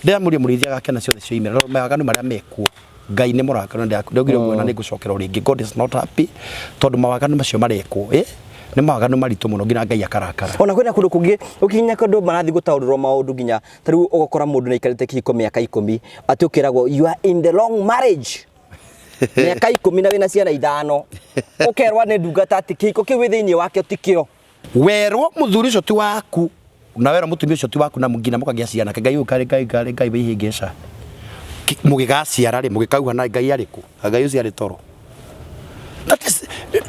Ndĩramũria mũrĩithi agakena ciothe cioimĩra. Rora mawaganu marĩa mekuo. Ngai nĩ mũrakaru na ndaugire ũguo na nĩ ngũcokera o rĩngĩ. God is not happy tondũ mawaganu macio marekwo ĩ nĩ mawaganu maritũ mũno nginya Ngai akarakara. Ona kwĩna kũndũ kũngĩ ũkinya kũndũ marathiĩ gũtaũrĩrwo maũndũ nginya ta rĩu ũgakora mũndũ nĩ aikarĩte kĩhiko mĩaka 10 atĩ ũkeragwo you are in the wrong marriage. Mĩaka 10 na wĩna ciana 5 ũkerwo nĩ ndungata atĩ kĩhiko kĩu wĩ thĩinĩ wakĩo ti kĩo. Werwo mũthuri ũcio ti waku na werwo mũtumia ũcio ti waku na nginya mũkagĩa ciana Ngai ũyũ karĩ Ngai karĩ Ngai wĩhĩngĩca mũgĩgaciara rĩ mũgĩkauha na Ngai arĩ kũ? Ngai ũcio arĩ toro.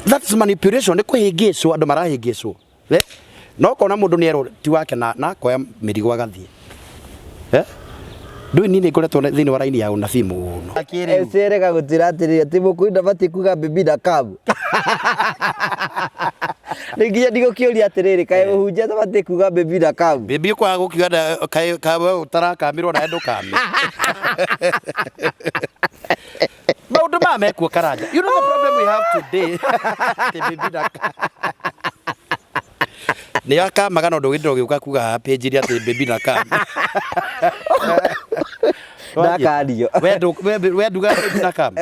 That is manipulation, nĩ kũhĩngĩcwo andũ marahĩngĩcwo. Eh? No kona mũndũ nĩ erwo ti wake na akoya mĩrigo agathiĩ. Eh? Ndũĩ niĩ nĩ ngoretwo thĩinĩ wa raini ya ũnabii mũno. Ecerega gũtwĩra atĩrĩrĩ atĩ mũkũyũ ndabatiĩ kuga bibi na kamu. Nĩ nginya ndigũkĩũria atĩrĩrĩ kaĩ mũhunjia atabatiĩ kuga bibi na kamu. Bibi ũkwaga gũkiuga kaĩ kaĩ we ũtarakamĩrwo nawe ndũkame. Maũndũ maya mekuo Karanja. You know the problem we have today. Atĩ bibi na nĩ akamaga no ndũgĩndĩra ũgĩũka kuga haha page iria atĩ bibi na kamu. Ndakario. We we nduga bibi na kamu.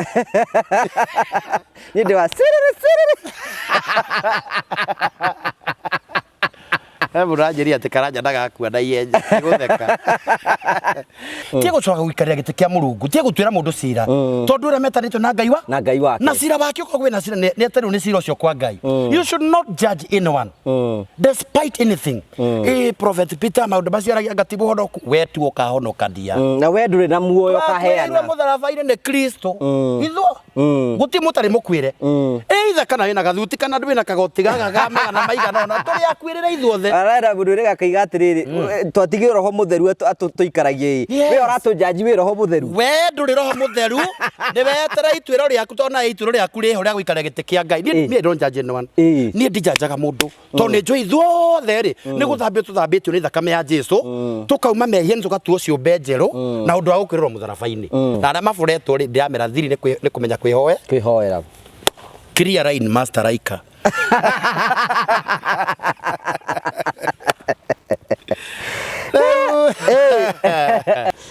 Niĩ ndĩ wa siriri siriri. He mũndũ aranjĩrire atĩ Karanja ndagakua na ihenya. Nĩgũtheka. Tie gũcoka gũikarĩra gĩtĩ kĩa Mũrungu, tie gũtuĩra mũndũ cira. Tondũ ũrĩa metanĩtio na Ngai wa Na Ngai wake. Na cira wake ũkoragwo wĩna cira nĩ etereirwo nĩ cira ũcio kwa Ngai. You should not judge anyone. Despite anything. Ĩ Prophet Peter maũndũ macio aragia anga ti mũhonoku. We tu ũkahonokania. Na we ndũrĩ na muoyo Twakuĩrĩirwo ũkaheana. mũtharaba-inĩ nĩ Kristo. Ithuo Guti mutari mukwire. Either kana wina gathuti kana ndwina kagoti gaka ga magana maigana ona turi akwirire ithuothe. Arera mũndũ ũrĩa gakaiga atĩrĩrĩ twatigire roho mũtheru atũikaragie ĩ. Yes. We ũratũnjanji wĩ roho mũtheru. We ndũrĩ roho mũtheru nĩ weterera ituĩro rĩaku tondũ na ituĩro rĩaku rĩho rĩa gũikara gĩtĩ kĩa Ngai. Niĩ niĩ don't judge anyone. Niĩ ndinjanjaga mũndũ. Tondũ nĩ njũĩ ithuothe rĩ nĩ gũthambio tũthambĩtio nĩ thakame ya Jesu tũkauma mehia-inĩ tũgatuo ciũmbe njerũ na ũndũ wa gũkwĩrĩrwo mũtharaba-inĩ. Na arĩa maboretwo rĩ ndĩramera thiri nĩ kũmenya kwĩhoe. Kwĩhoera. Clear line master Raika.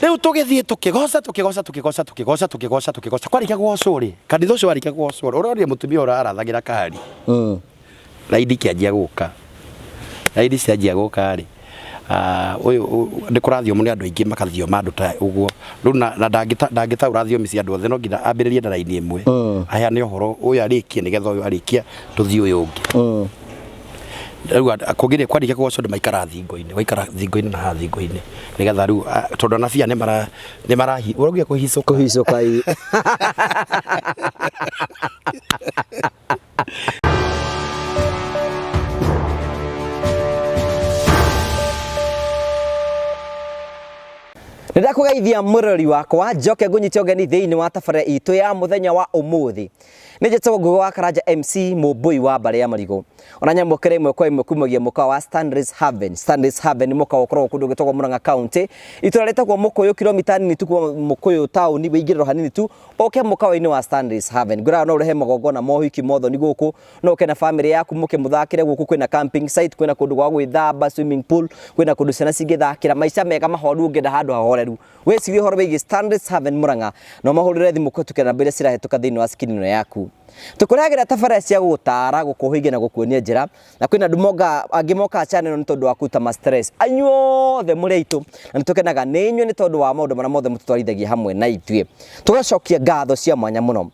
Rĩu tũgĩthiĩ tũkĩgoca tũkĩgoca tũkĩgoca tũkĩgoca tũkĩgoca tũkĩgoca kwarĩkia kũgocwo rĩ kanitha ũcio warĩkia kũgocwo rĩ ũrorire mũtumia ũrĩa arathagĩra kari raini ikĩanjia gũka raini cianjia gũka rĩ ũyũ nĩ kũrathiomwo nĩ andũ aingĩ makathioma andũ ta ũguo rĩu na ndangĩtaũra thiomi cia andũ othe no nginya ambĩrĩrie na raini ĩmwe aheane ũhoro ũyũ arĩkie nĩgetha ũyũ arĩkia tũthiĩ ũyũ ũngĩ rĩu kũngĩrĩ kwarĩkia kũgocwo andũ maikara thingo-inĩ waikara thingo-inĩ na haha thingo-inĩ nĩgetha rĩu tondũ anabii aya nĩmara nĩmarahi ũraugire kũhicũka Kũhicũka ĩ. Nĩndakũgeithia mũrori wakwa njoke ngũnyite ũgeni thĩinĩ wa tabarĩra itũ ya mũthenya wa ũmũthĩ. Nĩ njĩtagwo Ngũgĩ wa Karanja MC mũmbũi wa mbarĩ ya Marigũ. Ona nyamũkĩra ĩmwe kwa ĩmwe kumagia mũkawa wa Stanley's Haven. Stanley's Haven nĩ mũkawa ũkoragwo kũndũ gwĩtagwo Murang'a County. Itũra rĩtagwo Mũkũyũ kilomita nini tu kuma Mũkũyũ taũni wĩingĩrĩro hanini tu ũke mũkawa-inĩ wa Stanley's Haven. Ngwĩraga no ũrehe magongona ma ũhiki mothoni gũkũ, no ũke na famĩlĩ yaku mũke mũthakĩre gũkũ, kwĩna camping site, kwĩna kũndũ gwa gwĩthamba swimming pool, kwĩna kũndũ ciana cingĩthakĩra, maica mega mahoru ũngĩenda handũ hahoreru. Wĩcirie ũhoro wĩgiĩ Stanley's Haven Murang'a na ũmahũrĩre thimũ kũhetũkĩra namba iria cirahĩtũka thĩinĩ wa screen ĩno yaku. Tũkũrehagĩra tabarĩra cia gũgũtaara, gũkũhĩgia na gũkuonia njĩra. Na kwĩna andũ monga angĩ mokaga channel ĩno nĩ tondũ wa kũruta ma stress. Inyuothe mũrĩ aitũ na nĩ tũkenaga nĩ inyuĩ nĩ tondũ wa maũndũ marĩa mothe mũtũtwarithagia hamwe na ithuĩ. Tũgacokia ngatho cia mwanya mũno.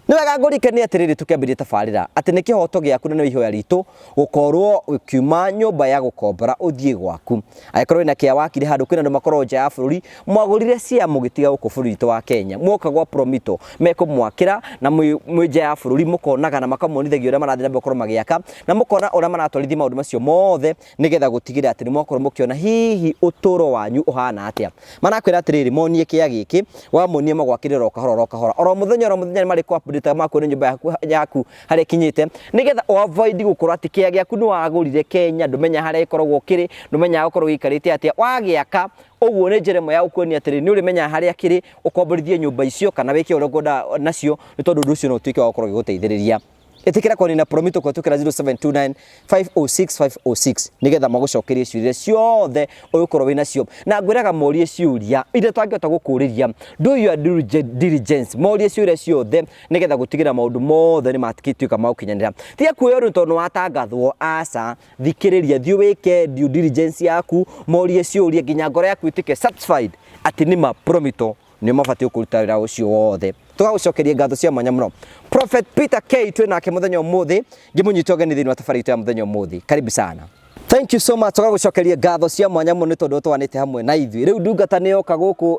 Nĩ wega ngũririkanie atĩrĩrĩ tũkĩambĩrĩria tabarĩra atĩ nĩ kĩhoto gĩaku na nĩ ihoya ritũ gũkorwo ũkiuma nyũmba ya gũkombora ũthiĩ gwaku. Angĩkorwo wĩna kĩa wakire handũ kwĩna andũ makoragwo nja ya bũrũri mwagũrire cia mũgĩtiga gũkũ bũrũri witũ wa Kenya mwoka gwa Promito mekũmwakĩra na mwĩ nja ya bũrũri mũkonaga na makamuonithagia ũrĩa marathiĩ na mbere gũkorwo magĩaka na mũkona ũrĩa maratwarithia maũndũ macio mothe nĩgetha gũtigĩrĩra atĩ nĩ mwakorwo mũkĩona hihi ũtũro wanyu ũhana atĩa. Marakwĩra atĩrĩrĩ monie kĩa gĩkĩ wamonia magwakĩrĩra o kahora o kahora oro mũthenya oro mũthenya nĩ marĩ kũ update makuonia nyũmba yaku harĩa ĩkinyĩte nĩgetha ũ avoid gũkorwo atĩ kĩa gĩaku nĩ wagũrire Kenya ndũmenya harĩa gĩkoragwo kĩrĩ ndũmenyaga gũkorwo gĩikarĩte atĩa wagĩaka ũguo nĩ njĩra ĩmwe ya gũkuonia atĩrĩ nĩ ũrĩmenyaga harĩa kĩrĩ ũkomborithie nyũmba icio kana wĩke ũrĩa ũkwenda nacio nĩ tondũ ũndũ ũcio no ũtuĩke wa gũkorwo ũgĩgũteithĩrĩria. Ĩtĩkĩra kwaria na Promito kũhetũkĩra 0729 506 506 nĩgetha magũcokerie ciũria ciothe ũgũkorwo wĩ nacio. Na ngwĩraga morie ciũria iria tangĩhota gũkũrĩria. Do your due diligence. Morie ciũria ciothe nĩgetha gũtigĩrĩra maũndũ mothe nĩ matuĩka ma gũkinyanĩra. Tiga kuoya ũndũ tondũ nĩ watangathwo, aca. Thikĩrĩria, thiĩ wĩke due diligence yaku, morie ciũria nginya ngoro yaku ĩtuĩke satisfied atĩ nĩma Promito nĩo mabatiĩ kũruta wĩra ũcio wothe. Tũgagũcokeria ngatho cia mwanya mũno. Prophet Peter K twĩ nake mũthenya ũmũthĩ, ngĩmũnyita ũgeni thĩinĩ wa tabarĩra itũ ya mũthenya ũmũthĩ. Karibu sana. Thank you so much. Tũgagũcokeria ngatho cia mwanya mũno nĩ tondũ ũtwanĩte hamwe na ithuĩ. Rĩu ndungata nĩ yoka gũkũ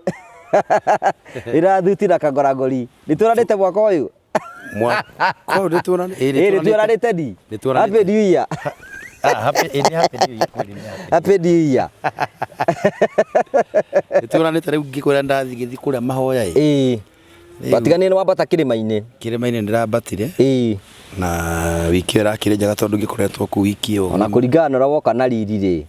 ĩrathuti na kangorangori. Nĩ tũranĩte mwaka ũyũ? Mwaka ũyũ nĩ tuonanĩte. Ĩĩ nĩ tuonanĩte di. Nĩ tuonanĩte. Happy New Year. Ah, happy, ĩĩ nĩ happy new year kweli, nĩ happy. Happy New Year. Nĩ tuonanĩte rĩu ngĩkwĩra ndathiĩ gĩthiĩ kũrĩa mahoya ĩ. Ĩĩ. Rĩu- Watiganire nĩ wambata kĩrĩma-inĩ. Kĩrĩma-inĩ ndĩrambatire Ĩĩ. na wiki ĩyo ĩrakĩrĩ njega tondũ ngĩkoretwo kũu wiki ĩyo. Ona kũringana na ũrĩa woka na riri rĩ.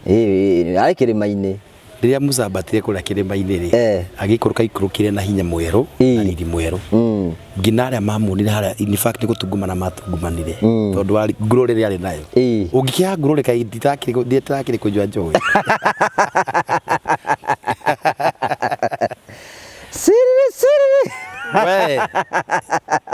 Ĩĩ arĩ kĩrĩma-inĩ. Rĩrĩa Musa ambatire kũrĩa kĩrĩma-inĩ rĩ, Eh. agĩikũrũka aikũrũkire na hinya mwerũ Ĩĩ. na riri mwerũ. Nginya arĩa mamuonire harĩa in fact nĩ gũtungumana matungumanire tondũ wa glory ĩrĩa arĩ nayo. Ĩĩ. Ũngĩkĩaga glory kaĩ nditakĩrĩ kũnyua njohi. Siriri siriri. We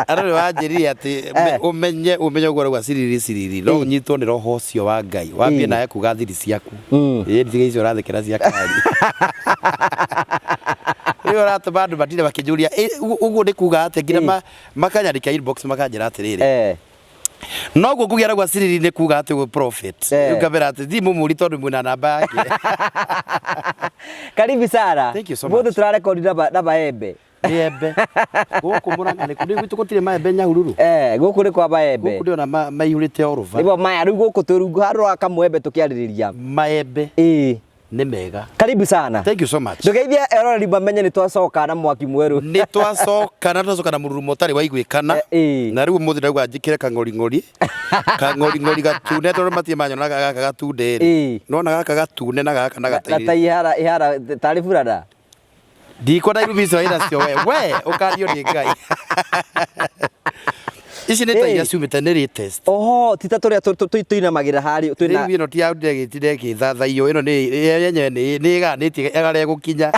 andũ nĩ wanjĩrire atĩ ũmenye ũmenye ũguo ũrauga ciriri ciriri no ũnyitwo nĩ roho ũcio wa Ngai wambie nawe kuga thiri ciaku ĩĩ ndige icio ũrathekera cia kari rĩu ũratũma andũ matinde makĩnjũria "Ĩ, ũguo nĩ kuga atĩa nginya makanyandĩkĩra inbox makanjĩra atĩrĩrĩ noguo ngũgĩa ragwa ciriri nĩ kuga atĩ ũguo prophet rĩu ngamera atĩ thiĩ mũmũri tondũ mwĩna namba yake. Karibu sana. Thank you so Mũthĩ much. tũrarekondi na maembe. Maembe gũkũ Mũrang'a nĩ kũrĩ gwitũ gũtirĩ maembe Nyahururu. Eh, gũkũ nĩ kwa maembe. Gũkũ ndĩrona maihũrĩte all over. Nĩguo maya rĩu gũkũ twĩ rungu handũ wa kamwembe tũkĩarĩrĩria. Maembe Ĩĩ. nĩ mega. Karibu sana. Thank you so much. Ndũgeithie eroreri mamenye nĩ twacoka na mwaki mwerũ. Nĩ twacoka na twacoka na mũrurumo ũtarĩ waiguĩkana. Ĩĩ. Na rĩu ũmũthĩ ndauga njĩkĩre kang'oring'ori. Kang'oring'ori gatune tondũ matirĩ manyonaga gaka gatune rĩ. Ĩĩ. Nona gaka gatune na gaka na Na gatairĩ. ta ihara ihara tarĩ burana. Ndikwenda irumi icio wĩnacio we. We ũkanio nĩ Ngai. Ici nĩ ta iria Ĩĩ. ciumĩte nĩ latest. Oho, ti ta tũrĩa tũinamagĩrĩra harĩa twĩna Rĩu ĩno ti ya ndegĩthathaiyo ĩno nĩ yenyewe nĩ nĩ ĩganĩtie harĩa ĩgũkinya.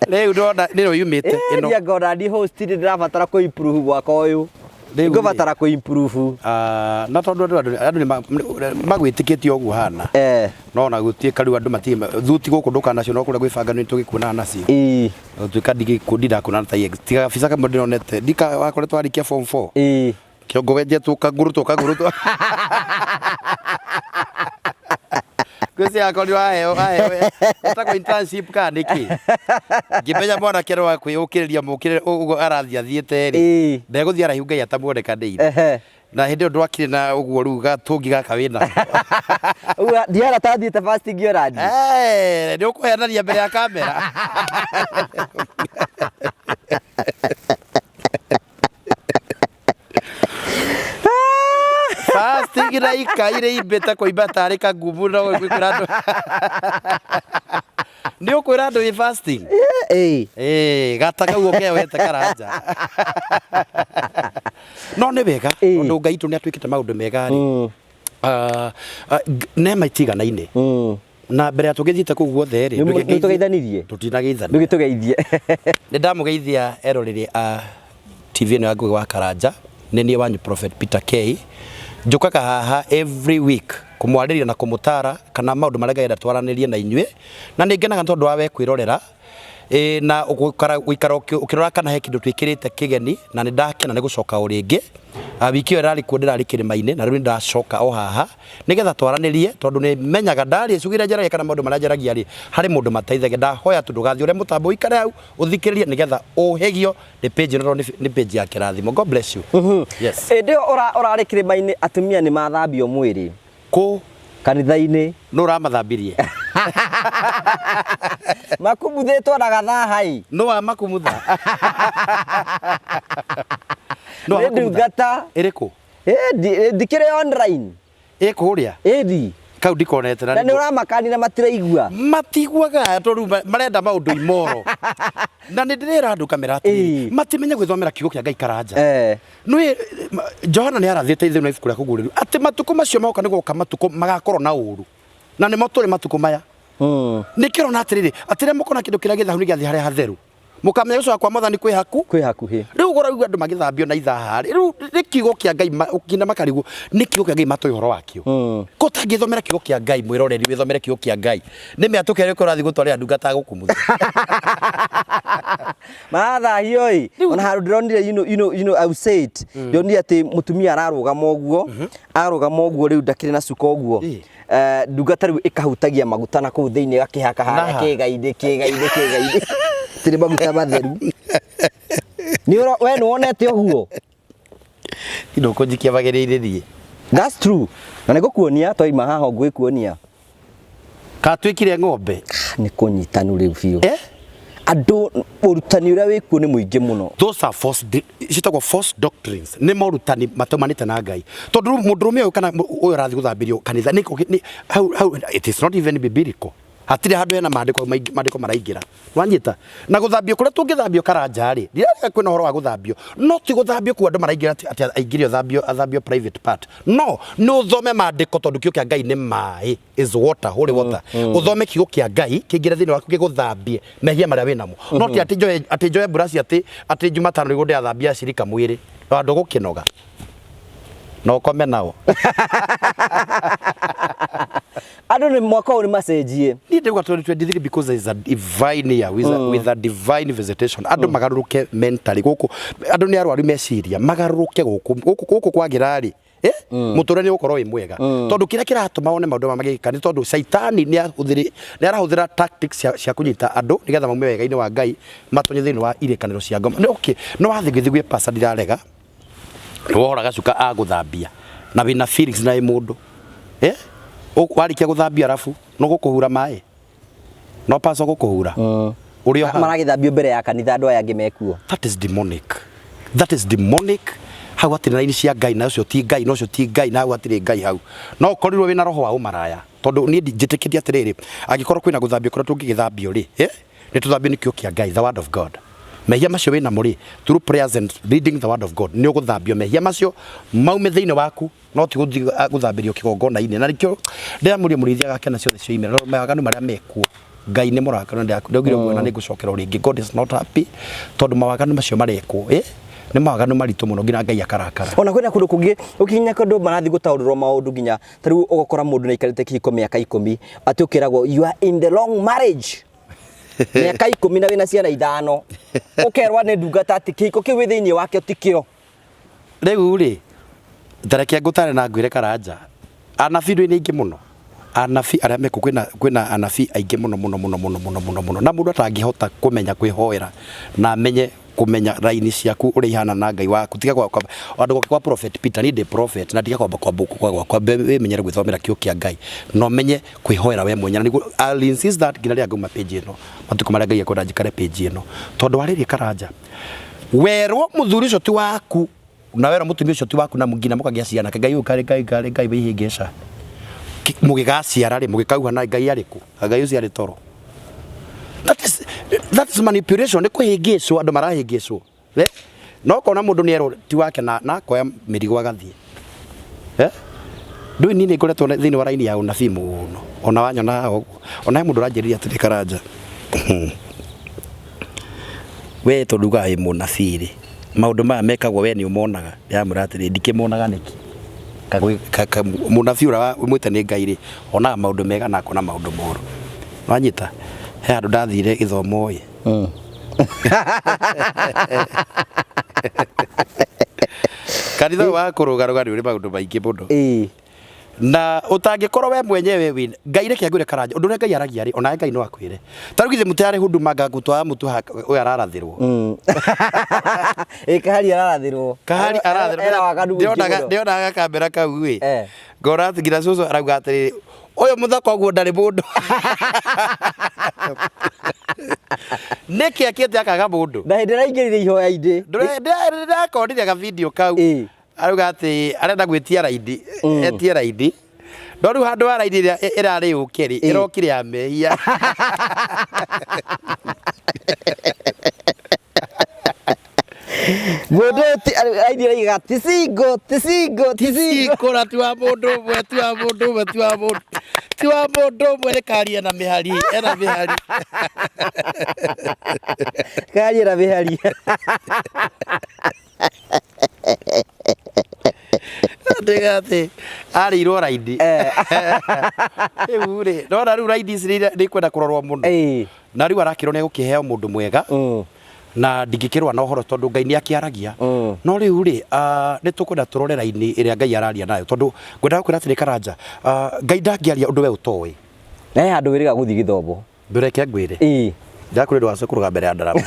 Rĩu ndona nĩyo yumĩte ĩno. Ĩno ngona ndi host nĩ ndĩrabatara kũ improve mwaka ũyũ. Rĩu rĩ. Ngũbatara kũ improve. Ah, na tondũ andũ nĩ magwĩtĩkĩtie ũguo hana. No ona gũtuĩka rĩu andũ matirĩ thuti gũkũ ndũkanacio no kũrĩa gwĩbanga nĩ tũgĩkuonaga nacio. Gũtuĩka ndingĩkuona ta tiga gabica kamwe ndĩronete ndika wakoretwo warĩkia form 4. Kĩongo wenjetwo kangurutwo kangurutwo. Ngwĩciria akorirwo aheo aheo ĩtagwo internship kana nĩkĩ. Ngĩmenya mwanake nĩ wa kwĩyũkĩrĩria mũkĩrĩre ũguo arathiĩ athiĩte rĩ. Ndegũthiĩ araihu Ngai atamuonekanĩire. Na hĩndĩ ĩyo ndwakire na ũguo rĩu gatũngi gaka wĩnako. Ũguo ndihana ta thiĩte fasting ũrathiĩ. Nĩ ũkũhenania mbere ya kamera. Fasting na ikai rĩimbĩte kũimba tarĩ kagumu no ũkwĩra andũ. Nĩ ũkwĩra andũ wĩ fasting? Ĩĩ. Ĩĩ, gata kau ũkeohete karanja. No nĩ wega Ĩĩ. tondũ Ngai witũ nĩ atwĩkĩte maũndũ mega rĩ. Nema itiganaine. Na mbere ya tũgĩthiĩte kũu guothe rĩ, Nĩ tũgeithanirie? Tũtinageithania. Ndũgĩtũgeithie. Nĩ ndamũgeithia eroreri a TV ĩno ya Ngũgĩ wa Karanja. Nĩ niĩ wanyu Prophet Peter K. Njũkaga haha every week kũmwarĩria na kũmũtara kana maũndũ marĩa Ngai enda twaranĩrie na inyuĩ. Na nĩ ngenaga nĩ tondũ wa we kwĩrorera. Ĩĩ na gũikara ũkĩrora kana he kĩndũ twĩkĩrĩte kĩgeni na nĩ ndakena nĩ gũcoka o rĩngĩ. Wiki ĩyo ĩrarĩ kuo ndĩrarĩ kĩrĩma-inĩ na rĩu nĩ ndacoka o haha nĩgetha twaranĩrie tondũ nĩ menyaga ndaria ciugo iria njaragia kana maũndũ marĩa njaragia rĩ, harĩ mũndũ mateithagia. Ndahoya tu ndũgathiĩ ũre mũtambo ũikare hau ũthikĩrĩrie nĩgetha ũhĩgio nĩ page ĩno tondũ nĩ page ya kĩrathimo. God bless you. Yes. Hĩndĩ ĩyo ũrarĩ kĩrĩma-inĩ atumia nĩ mathambio mwĩrĩ. Kũ? Kanitha-inĩ. Nũ ũramathambirie? Makumuthĩtwo na gathaha-ĩ. Nũ wamakumutha? Nũ Nĩ wamakumutha? ndungata. Ĩrĩkũ? Ndikĩrĩ online. Ĩ kũrĩa? Ĩni. Kau ndikonete na nĩ ũramakanira matiraigua. Matiguaga tondũ marenda maũndũ imoro na nĩ ndĩrera andũ kamera atĩrĩrĩ, matimenye gwĩthomera kiugo kĩa Ngai Karanja. Nĩ Johana nĩ arathĩte thĩinĩ wa ibuku rĩa kũguũrĩrio atĩ matukũ macio magoka nĩ gũgoka matukũ magakorwo na ũru, na nĩmo tũrĩ matukũ maya. Nĩkĩo ũrona atĩrĩrĩ, atĩ rĩrĩa mũkona kĩndũ kĩrĩa gĩthahu nĩ gĩathiĩ harĩa hatheru, mũkamenya gũcoka kwa Mwathani kwĩ haku kwĩ hakuhĩ. Rĩu ũraigua andũ magĩthambio na ithaha rĩ, rĩu nĩ kiugo kĩa Ngai nginya makarigwo nĩ kiugo kĩa Ngai matoĩ ũhoro wakĩo. Ko ũtangĩthomera kiugo kĩa Ngai, mwĩroreri wĩthomere kiugo kĩa Ngai, nĩ mĩatũka ĩrĩkũ ũrathiĩ gũtwarĩra ndungata gũkumutha? Marathahio ĩ, ona handũ ndĩronire, I will say it, ndĩronire atĩ mũtumia ararũgama ũguo, ararũgama ũguo rĩu ndakĩrĩ na cuka ũguo. Ndungata rĩu ĩkahutagia maguta na kũu thĩinĩ ĩgakĩhaka harĩa Naha. kĩga-inĩ kĩga-inĩ kĩga-inĩ tirĩ maguta matheru. Nĩ we nĩ wonete ũguo? Ndũkũnjikia magerio-inĩ niĩ. That's true. Na nĩ ngũkuonia twaima haha ũguo ngũkuonia. Katuĩkire ng'ombe. Nĩ kũnyitanu rĩu biũ. Eh? Andũ ũrutani ũrĩa wĩkuo nĩ mũingĩ mũno. Those are false, ciĩtagwo false doctrines. Nĩ morutani mataumanĩte na Ngai. Tondũ rĩu mũndũrũme ũyũ kana ũyũ ũrathiĩ gũthambĩrio kanitha nĩ nĩ hau hau it is not even biblical. Hatirĩ handũ hena maandĩko maingĩ maandĩko maraingĩra. Wanyita? Na gũthambio kũrĩa tũngĩthambio Karanja rĩ, ndirarega kwĩna ũhoro wa gũthambio. No ti gũthambio kũu andũ maraingĩra atĩ atĩ aingĩrio athambio athambio private part. No nĩ ũthome maandĩko tondũ kiugo kĩa Ngai nĩ maĩ, is water, holy water. Ũthome kiugo kĩa Ngai kĩingĩre thĩinĩ waku gĩgũthambie mehia marĩa wĩnamo. No ti atĩ njoe atĩ njoe mburaci atĩ atĩ Jumatano nĩguo ndĩrathambia acirika mwĩrĩ. Andũ gũkĩnoga. Na ũkome nao. Andũ nĩ mwaka ũyũ nĩ macenjie. Niĩ ndĩrauga 2023 because there is a divine year with, a, with a divine visitation. Andũ magarũrũke mentally gũkũ, andũ nĩ arwaru meciria, magarũrũke gũkũ gũkũ gũkũ kwagĩra rĩ, eh? Mũtũrĩre nĩ ũgũkorwo wĩ mwega. Tondũ kĩrĩa kĩratũma wone maũndũ maya magĩkĩka nĩ tondũ caitani nĩ arahũthĩra tactics cia kũnyita andũ nĩgetha maume wega-inĩ wa Ngai matonye thĩinĩ wa irĩkanĩro cia ngoma. Nĩ okay, no wathiĩ gũthiĩ gwĩ pastor ndirarega, nĩ wohora gacuka agũthambia na wĩna feelings na wĩ mũndũ, eh? Warĩkia gũthambia arabu no gũkũhura maĩ, no pastor gũkũhura ũrĩ o hau. Maragĩthambio mbere ya kanitha andũ aya angĩ mekuo. That is demonic. That is demonic. Hau hatirĩ raini cia Ngai, na ũcio ti Ngai, na ũcio ti Ngai, na hau hatirĩ Ngai hau. No ũkorirwo wĩna roho wa ũmaraya. Tondũ niĩ njĩtĩkĩtie atĩrĩrĩ, angĩkorwo kwĩna gũthambio kũrĩa tũngĩgĩthambio rĩ, eh? Nĩ tũthambio nĩ kiugo kĩa Ngai, the word of God. Mehia macio wĩnamo rĩ, through prayers and reading the word of God, nĩ ũgũthambio mehia macio maume thĩinĩ waku, no ti gũthiĩ gũthambĩrio kĩgongona-inĩ. Na nĩkĩo ndĩramũria mũrĩithi agakena ciothe cioimĩra, no mawaganu marĩa mekuo, Ngai nĩ mũrakaru na ndaugire ũguo na nĩ ngũcokera o rĩngĩ. God is not happy tondũ mawaganu macio marekwo, eh? Nĩ mawaganu maritũ mũno nginya Ngai akarakara. Ona kwĩna kũndũ kũngĩ ũkinya kũndũ marathiĩ gũtaũrĩrwo maũndũ nginya ta rĩu ũgakora mũndũ nĩ aikarĩte kĩhiko mĩaka 10 atĩ ũkĩragwo you are in the wrong marriage. Mĩaka 10 na wĩna ciana 5 ũkerwo nĩ ndungata atĩ kĩhiko kĩu wĩ thĩinĩ wakĩo ti kĩo. Rĩu rĩ, tareke ngũtare na ngwĩre Karanja, anabii nĩ aingĩ mũno, anabii arĩa mekuo kwĩna kwĩna anabii aingĩ mũno mũno mũno mũno mũno mũno mũno, na mũndũ atangĩhota kũmenya kwĩhoera na amenye kũmenya raini ciaku ũrĩa ihana na Ngai waku, tiga gwakwa andũ goke kwa prophet Peter, niĩ ndĩ prophet na tiga kwamba kwamba kwa gwakwa wĩmenyere gwĩthomera kiugo kĩa Ngai na ũmenye kwĩhoera we mwenyewe, na nĩguo I'll insist that nginya rĩrĩa ngauma page ĩno, matukũ marĩa Ngai ekwenda njikare page ĩno, tondũ warĩrie Karanja, werwo mũthuri ũcio ti waku na werwo mũtumia ũcio ti waku na nginya mũkagĩa ciana, Ngai ũyũ karĩ Ngai karĩ Ngai wĩhĩngĩca, mũgĩgaciara rĩ mũgĩkauga na Ngai arĩ kũ? Ngai ũcio arĩ toro. That is manipulation, nĩ kũhĩngĩcwo andũ marahĩngĩcwo. Eh? No kona mũndũ nĩ erwo ti wake na na akoya mĩrigo agathiĩ. Eh? Ndũĩ niĩ nĩ ngoretwo thĩinĩ wa raini ya ũnabii mũno ona wanyona haha ũguo, ona he mũndũ ũranjĩrire atĩrĩ Karanja, we tondũ ugaga wĩ mũnabii rĩ, maũndũ maya mekagwo we nĩ ũmonaga? Ndĩramwĩra atĩrĩ, ndikĩmonaga nĩkĩ? Mũnabii ũrĩa mwĩte nĩ Ngai rĩ, onaga maũndũ mega na akona maũndũ moru. Wanyita? He handũ ndathire gĩthomo ĩ, kanitha ũyũ wa kũrũgarũga nĩ ũrĩ maũndũ maingĩ mũno. Na ũtangĩkorwo we mwenyewe wĩ Ngai, reke ngwĩre Karanja, ũndũ ũrĩa Ngai aragia rĩ, onawe Ngai no akwĩre. Ta rĩu githĩ mũtirarĩ huduma ngakũtwara mũtu ũyũ ararathĩrwo. Ĩ Kahari ararathĩrwo. Kahari arathĩrwo. Ena waganu mũingĩ Ndĩonaga mũno. ndĩonaga gakambera kau ĩ. Ngona atĩ nginya cũcũ arauga atĩrĩrĩ, ũyũ mũthaka ũguo ndarĩ mũndũ. Nĩkĩ akĩte akaga mũndũ? Na hĩndĩ ĩraingĩrire ihoya-inĩ. Ndĩrakondire ga video kau. Arauga atĩ arenda gwĩtia raini, etie raini. No rĩu handũ ha raini ĩrĩa ĩrarĩ yũke rĩ, ĩrokire ya mehia. Mũndũ ũyũ raini ĩraigaga ti single, ti single, ti single. Cikũra ti wa mũndũ ũmwe, ti wa mũndũ ũmwe, ti wa mũndũ ti wa mũndũ ũmwe nĩ kari ena mĩhari, ena mĩhari. Karia na mĩhari. Ndĩga atĩ arĩirwo raini. Rĩu rĩ, nona rĩu raini ici nĩ ikwenda kũrorwo mũno. Na rĩu arakĩrwo nĩ egũkĩheo mũndũ mwega. Na ndingĩkĩrũa na ũhoro tondũ Ngai nĩ akĩaragia. No rĩu rĩ, nĩ tũkwenda tũrore raini ĩrĩa Ngai araria nayo tondũ ngwendaga gũkwĩra atĩrĩ Karanja, Ngai ndangĩaria ũndũ we ũtoĩ. Na he handũ wĩrĩga gũthiĩ gĩthomo. Ndũreke ngwĩre. Ndakwĩra ndũgacoke kũrũga mbere ya ndarama.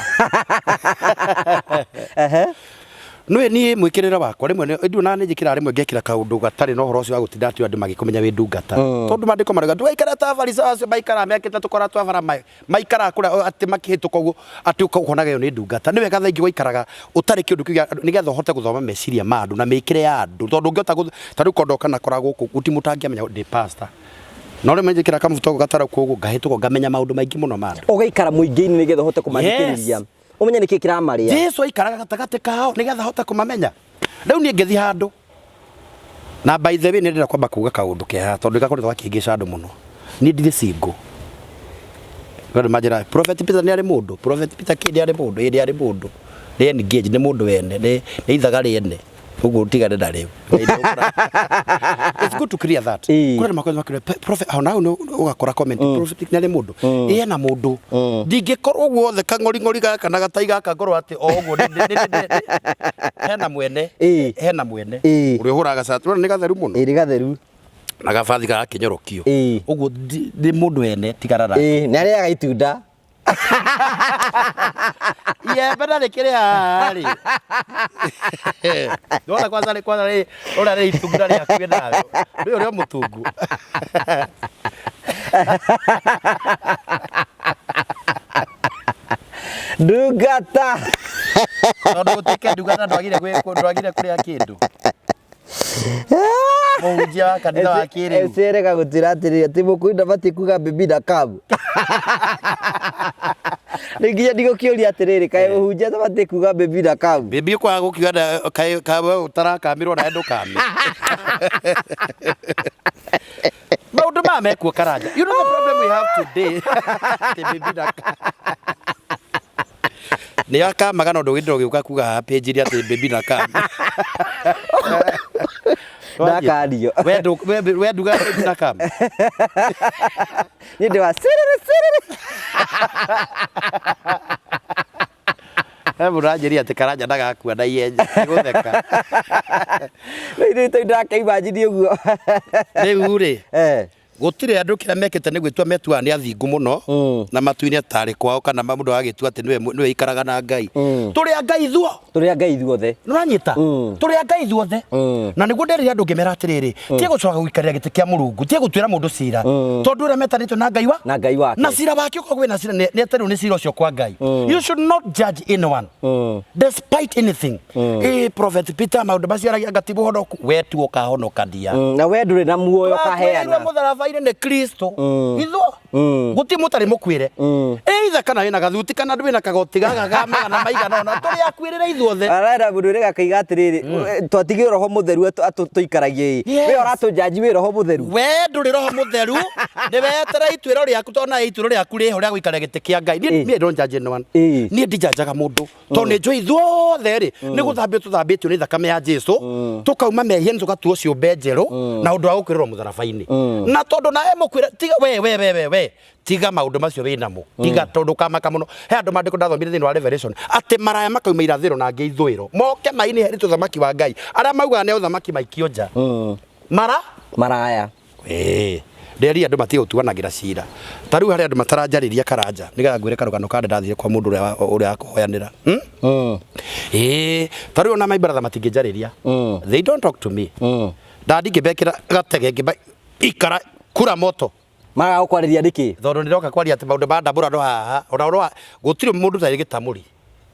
Nĩũĩ niĩ mwĩkĩrĩre wakwa rĩmwe ndiũĩ ona nĩ njĩkĩraga rĩmwe ngekĩra kaũndũ gatarĩ na ũhoro ũcio wa gũtinda atĩ andũ magĩkũmenya wĩ ndungata. Tondũ maandĩko marauga ndũgaikare ta Afarisayo acio maikaraga mekĩrĩte tũkora twa bara maikaraga kũrĩa atĩ makĩhĩtũka ũguo atĩ ũkonaga ĩyo nĩ ndungata. Nĩ wega thaa ingĩ gũikaraga ũtarĩ kĩũndũ kĩu nĩgetha ũhote gũthoma meciria ma andũ na mĩkĩre ya andũ. Tondũ ũngĩhota ta rĩu korwo ndoka na kora gũkũ gũtirĩ mũndũ ũtangĩamenya ndĩ pastor. No rĩmwe njĩkĩra kamũbuto gatarĩ ũguo ngahĩtũka ngamenya maũndũ maingĩ mũno ma andũ. Ũgaikara mũingĩ-inĩ nĩgetha ũhote kũmathikĩrĩria. Yes. Ũmenye nĩkĩ kĩramarĩa. Jesu aikaraga gatagatĩ kao nĩgetha ahote kũmamenya. Rĩu niĩ ngĩthiĩ handũ na by the way nĩ ndĩrenda kwamba kuga kaũndũ ke haha tondũ gakoretwo gakĩhĩngĩca andũ mũno. Niĩ ndirĩ single. Andũ manjĩraga Prophet Peter nĩ arĩ mũndũ, Prophet Peter kĩ nĩ arĩ mũndũ, ĩ nĩ arĩ mũndũ. Nĩ engaged, nĩ mũndũ wene, nĩ ithaga rĩene. Ũguo ũtigane na rĩu. It's good to clear that. Kũrĩ andũ makoretwo makĩũria, Prophet, ona hau nĩ ũgakora comment, Prophet nĩ arĩ mũndũ. Ĩ ena mũndũ. Ndingĩkorwo guothe kang'oring'ori gaka na gatai gaka ngorwo atĩ o ũguo hena mwene. Hena mwene. Ũrĩa ũhũraga gacati, nĩ gatheru mũno. Ĩ nĩ gatheru. Na gabathi gagakĩnyorokio. Ũguo nĩ mũndũ wene tigana nake. Nĩ arĩaga itunda. Iembe na rĩkĩrĩ haha rĩ. Ndona kwanza rĩ kwanza rĩ ũrĩa rĩ itungu na rĩhakuhĩ nawe. Ndũĩ ũrĩa mũtungu. Ndungata. Tondũ gũtuĩke ndungata ndwagire ndwagire kũrĩa kĩndũ. Mũhunjia wa kanitha wa kĩrĩu. Ecerega gũtwĩra atĩrĩrĩ atĩ mũkũyũ ndabatiĩ kuga bibi na kamu. Rĩu nginya ndigũkĩũria atĩrĩrĩ kaĩ mũhunjia atabatiĩ kuga bibi na kamu. Bibi ũkwaga gũkiuga kaĩ kaĩ ũtarakamĩrwo nawe ndũkame. Maũndũ maya mekuo Karanja. You know the problem we have today. Atĩ bibi na nĩ akamaga no ndũgĩndĩra ũgĩũka kuga haha page iria atĩ baby na kam. Ndakario. We nduga baby na kam. Niĩ ndĩ wa siriri siriri. He mũndũ aranjĩria atĩ Karanja ndagakua na ihenya. Nĩgũtheka. Rĩu ithuĩ tũndakĩimagine ũguo. Rĩu rĩ, Gũtirĩ andũ kĩrĩa mekĩte nĩ gwĩtua metuaga nĩ athingu mũno na matu-inĩ tarĩ kwao kana mũndũ agagĩtua atĩ nĩwe nĩwe ikaraga na Ngai. Tũrĩ a Ngai ithuo. Tũrĩ a Ngai ithuothe. Nĩũranyita? Tũrĩ a Ngai ithuothe. Na nĩguo nderire andũ ngĩmera atĩrĩrĩ, tiga gũcoka gũikarĩra gĩtĩ kĩa Mũrungu, tiga gũtuĩra mũndũ cira, tondũ ũrĩa metanĩtio na Ngai wa Na Ngai wake. Na cira wake ũkoragwo wĩna cira, nĩ etereirwo nĩ cira ũcio kwa Ngai. You should not judge anyone. Despite anything. Ĩ Prophet Peter maũndũ macio aragia anga ti mũhonoku, we tu ũkahonokania. Na we ndũrĩ na muoyo Twakuĩrĩirwo ũkaheana. mũtharaba-inĩ nĩ Kristo. Ithuo gũtirĩ mũtarĩ mũkuĩre. Either kana wĩna gathuti kana ndwĩna kagoti gaka ga magana maigana ũna, tũrĩ akuĩrĩre ithuothe. Arenda mũndũ ũrĩa akaiga atĩrĩrĩ, twatigire roho mũtheru atũikaragie ĩ. We ũratũnjanji wĩ roho mũtheru. We ndũrĩ roho mũtheru, nĩ weterera ituĩro rĩaku tondũ nawe ituĩro rĩaku rĩho rĩa gũikarĩra gĩtĩ kĩa Ngai. Niĩ don't judge anyone. Niĩ ndinjanjaga mũndũ. Tondũ nĩ njũĩ ithuothe rĩ, nĩ gũthambio tũthambĩtio nĩ thakame ya Jesu, tũkauma mehia-inĩ tũgatuo ciũmbe njerũ na ũndũ wa gũkwĩrĩrwo mũtharaba-inĩ. Na tondũ nawe mũkwĩre, tiga we we we we we, tiga maũndũ macio wĩ namo, tiga tondũ ũkamaka mũno. He andũ maandĩko ndathomire thĩinĩ wa Revelation, atĩ maraya makauma irathĩro na angĩ ithũĩro, moke maine herithio ũthamaki wa Ngai. Arĩa maugaga nĩ a ũthamaki maikio nja. Mara? Maraya. Ĩĩ. Nderia andũ matige gũtuanagĩra cira. Ta rĩu harĩ andũ mataranjarĩria Karanja, nĩgetha ngwĩre karũgano ka ndathire kwa mũndũ ũrĩa ũrĩa wa kũhoyanĩra. Hmm? Ĩĩ, ta rĩu ona my brother matingĩnjarĩria. They don't talk to me. Nda ndingĩmekĩra gatege ngĩmba ikara kura moto. Maraga gũkwarĩria nĩkĩ? Tondũ ndĩroka kwaria atĩ maũndũ ma ndambũra andũ haha, ona ũhoro wa gũtirĩ mũndũ ũtarĩ gĩtamũri.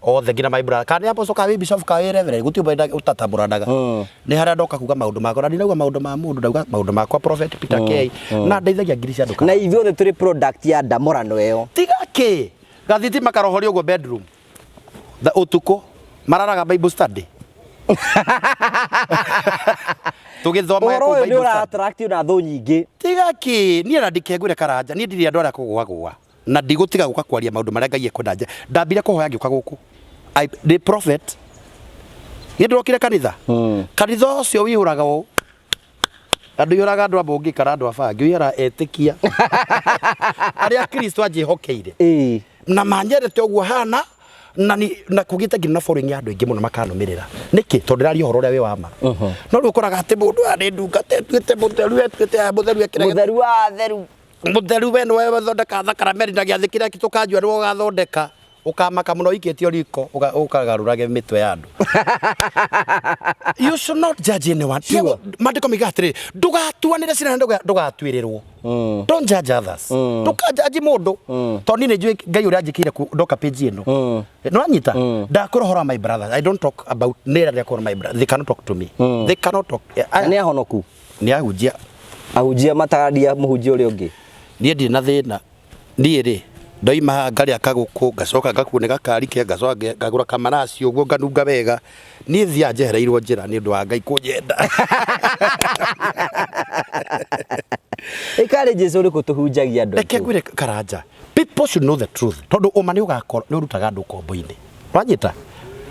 Othe nginya my brother kana nĩ apostle, kana wĩ bishop, kana wĩ reverend, gũtirĩ ũmwe ũtatamũranaga. Nĩ harĩa ndoka kuga maũndũ makwa, na ndinauga maũndũ ma mũndũ, ndauga maũndũ makwa, Prophet Peter K, na ndeithagia ngiri cia andũ. Na ithuothe tũrĩ product ya ndamũrano ĩyo. Tiga kĩ gathitima karohorio ũguo bedroom tha ũtukũ mararaga Bible study tũgĩthoma. Ũhoro kũu ũyũ nĩ Bible ũra study. attract na thũ nyingĩ. Tiga kĩ, niĩ na ndikengwĩre Karanja, niĩ ndirĩ andũ arĩa kũgũagũa na ndigũtiga gũka kwaria maũndũ marĩa Ngai ekwenda nja. Ndambire kũhoya ngĩũka gũkũ. The prophet, niĩ ndĩrokire kanitha, kanitha ũcio wĩihũraga ũũ andũ, ihũraga andũ a mbũngi kana andũ a bangi, ũihũraga etĩkia arĩa Kristo anjĩhokeire na manyendete ũguo hana na ni, na kũgĩte nginya na following ya andũ aingĩ mũno makanũmĩrĩra. Nĩkĩ? Tondũ ndĩraria ũhoro ũrĩa wĩ wa ma. No rĩu ũkoraga atĩ mũndũ aya nĩ ndungata ĩtuĩte mũtheru, ĩtuĩte mũtheru ekĩra Mũtheru wa theru. Mũtheru we nĩwe wathondeka thakarameri na gĩathĩ kĩrĩa tũkanjua nĩwe ũgathondeka, ũkamaka mũno ikĩtio riko ũkagarũrage mĩtwe ya andũ. You should not judge anyone. Sure. Maandĩko moigaga atĩrĩrĩ, ndũgatuanĩre cira na ndũgatuĩrĩrwo. Don't judge others. Ndũkajaji mũndũ, tondũ niĩ nĩ njũĩ Ngai ũrĩa anjĩkĩire ndoka page ĩno. Nĩwanyita ndakũra ũhoro wa my brothers, I don't talk about nĩ rĩrĩa my brother, they cannot talk to me, they cannot talk. Na nĩ ahonoku. Nĩ ahunjia. Ahunjia matararia mũhunjia ũrĩa ũngĩ. Niĩ ndirĩ na thĩna. Niĩ rĩ, ndoima haha ngarĩa kagũkũ, ngacoka ngakuo nĩ gakari ke, ngacoka ngagũra kamaraci ũguo nganunga wega. Niĩ thiaga njehereirwo njĩra nĩ ũndũ wa Ngai kũnyenda. Ĩkarĩ Jesu ũrĩkũ tũhunjagia andũ Reke aitũ? ngwĩre Karanja, people should know the truth, tondũ ũma nĩ ũgakorwo nĩ ũrutaga andũ ũkombo-inĩ. Wanyita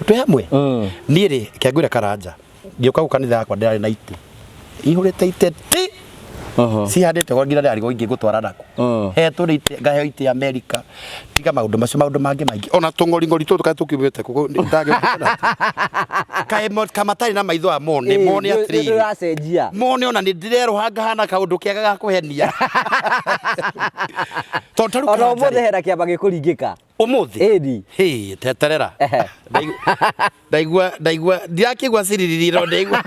twĩ hamwe? Niĩ rĩ, reke ngwĩre Karanja, ngĩũka gũkũ kanitha yakwa ndĩrarĩ na itĩ ihũrĩte itĩ ti cihandĩte go nginya ndĩrarigwo ingĩgũtwara naku. Hetwo nĩ itĩ, ngaheo itĩ Amerika. Tiga maũndũ macio, maũndũ mangĩ maingĩ, ona tũng'oring'ori tũtũ kaĩ tũkiumĩte kũ kaĩ kamatarĩ na maitho a mone mone atĩrĩrĩ. Ũracenjia. Mone ona nĩ ndĩrerũha ngahana kaũndũ kega ga kũhenia, tondũ ta rĩu Ona Karanja ũmũthĩ rĩ, hena kĩama gĩkũringĩka. Ũmũthĩ. Ĩni. Hĩ, teterera. Ndaigua ndirakĩigua ciririri, no ndaigua,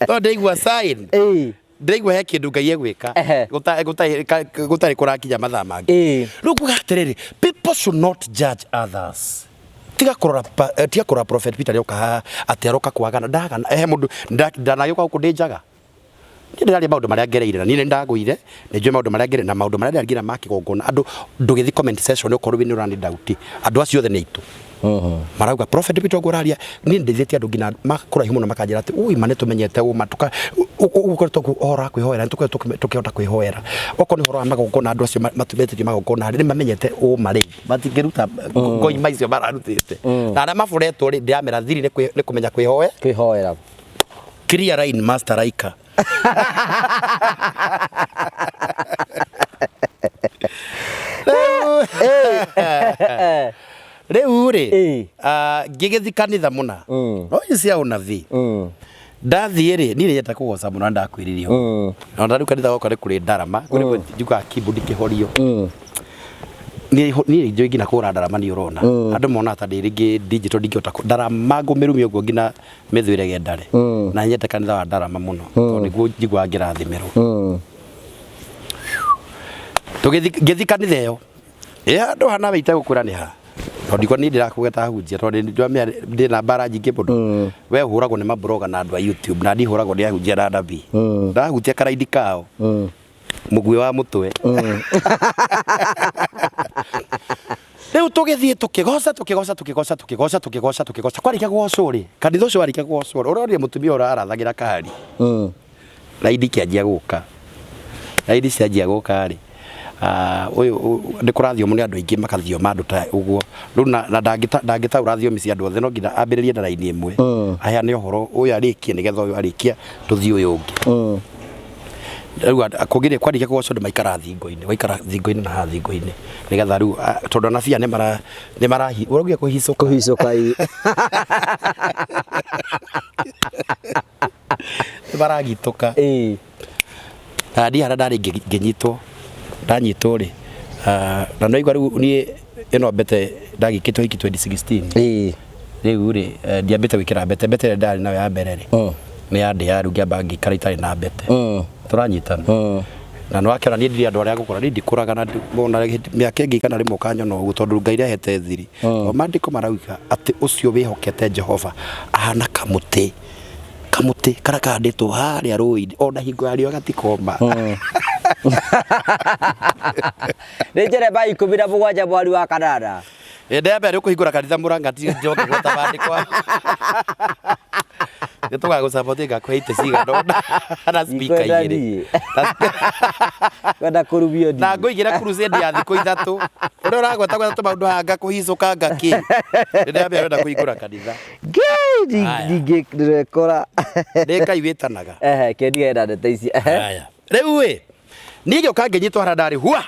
no ndaigua sign. Ndĩraigua he kĩndũ Ngai egwĩka gũtarĩ kũrakinya mathaa mangĩ. Rĩu nguga atĩrĩrĩ, people should not judge others. Tiga kũrora tiga kũrora Prophet Peter rĩoka haha atĩ aroka kwagana ndagana he mũndũ ndanagĩũka gũkũ ndĩ njaga. Niĩ ndĩraria maũndũ marĩa ngereire, na niĩ nĩ ndagũire, nĩ njũĩ maũndũ marĩa ngereire na maũndũ marĩa ndĩraria ma kĩgongona. Andũ ndũgĩthiĩ comment section ũkorwo wĩ nĩ ũrani doubt, andũ acio othe nĩ aitũ marauga Prophet Peter ũguo ũraria. Niĩ ndeithĩtie andũ nginya makũraihu mũno makanjĩra atĩ ui ma nĩ tũmenyete ũma tuka ũkoretwo ũhoro wa kwĩhoera, nĩ tũkoretwo tũkĩhota kwĩhoera. Okorwo nĩ ũhoro wa magongona, andũ acio matumĩtĩtio magongona rĩ, nĩ mamenyete ũma rĩ, matingĩruta ngoima icio mararutĩte. Na arĩa maboretwo rĩ, ndĩramera thiri nĩ kũmenya kwĩhoe. Kwĩhoera. Clear line, master raika. Rĩu rĩ, ngĩgĩthi kanitha mũna no ici cia ũnabii ndathiĩ rĩ, niĩ nĩnyenda kũgoca mũno na ndakwĩrire ũguo. Na rĩu kanitha gwakwa nĩ kũrĩ ndarama, kũrĩ njugaga keyboard kĩhorio. Niĩ niĩ njũĩ nginya kũhũra ndarama. Nĩ ũrona andũ monaga ta ndĩ rĩngĩ digital, ndingĩhota ndarama ngũmĩrumia ũguo nginya mĩthwĩre gendare. Na nyendete kanitha wa ndarama mũno tondũ nĩguo njiguaga ngĩrathimĩrwo. Tũgĩthi, ngĩthi kanitha ĩyo ĩ handũ hana we itegũkwĩra nĩ ha, tondũ ndikwa niĩ ndirakũgeta ahunjia, tondũ nĩ ndĩ na mbara nyingĩ mũno. We ũhũragwo nĩ mabloga na andũ a YouTube, na niĩ hũragwo nĩ ahunjia na anabii. Ndahutia karaindi kao mũguĩ wa mũtwe. Rĩu tũgĩthiĩ tũkĩgoca, tũkĩgoca, tũkĩgoca, tũkĩgoca, tũkĩgoca, tũkĩgoca. Kwarĩkia kũgocwo rĩ, kanitha ũcio warĩkia kũgocwo rĩ, ũrorire mũtumia ũrĩa arathagĩra kari, raini ikĩanjia gũka. Raini cianjia gũka rĩ, ũyũ nĩ kũrathiomwo nĩ andũ aingĩ, makathioма andũ ta ũguo rĩu na ndangĩtaũra thiomi cia andũ othe, no nginya ambĩrĩrie na raini ĩmwe, aheane ũhoro ũyũ arĩkie, nĩgetha ũyũ arĩkia tũthiĩ ũyũ ũngĩ. Rĩu kũngĩrĩ kwarĩkia kũgocwo, andũ maikara thingo-inĩ, waikara thingo-inĩ na haha thingo-inĩ, nĩgetha rĩu tondũ anabii aya nĩ marahi ũrauga kũhicũka. Kũhicũka ĩ. Nĩ maragitũka. Na niĩ harĩa ndarĩ ngĩnyitwo, ndanyitwo rĩ, na nĩwaigua rĩu niĩ ĩno mbete ndagĩkĩtwo hiki 2016. Rĩu rĩ, ndiambĩte gwĩkĩra mbete. Mbete ĩrĩa ndarĩ nayo ya mbere rĩ, nĩ yandĩaga. Rĩu ngĩamba ngĩikara itarĩ na mbete. Tũranyitana? Na nĩ wakĩona niĩ ndirĩ andũ arĩa ngũkũra, niĩ ndikũraga na ona mĩaka ĩngĩ igana rĩmwe ũkanyona ũguo tondũ Ngai ndahete thiri. O maandĩko marauga atĩ ũcio wĩhokete Jehova ahana kamũtĩ kamũtĩ karĩa kahandĩtwo harĩa rũĩ-inĩ ona hingo ya riũa gatikoma. Nĩ Jeremia 17 mweri wa kanana. Hĩndĩ ya mbere ũkũhingũra kanitha Mũrang'a ti njoke gweta maandĩko. Nĩ tũgagũcaboti ngakũhe itĩ cigana ũna na speaker Ndikwenda igĩrĩ. niĩ. Kwenda kũrumio Na niĩ. ngũigĩre crusade ya thikũ ithatũ. Ũrĩa ũragweta gweta tũmaũndũ haha ngakũhicũka ngakĩ. Hĩndĩ ya mbere ũrenda kũhingũra kanitha. Ngai, Haya. ndingĩ ndĩrekora. Nĩ Ngai wĩtanaga. Ehe, kĩndige na ndeto ici. Ehe. Haya. Rĩu ĩ, niĩ ngĩũka ngĩnyitwo harĩa ndarĩ hua.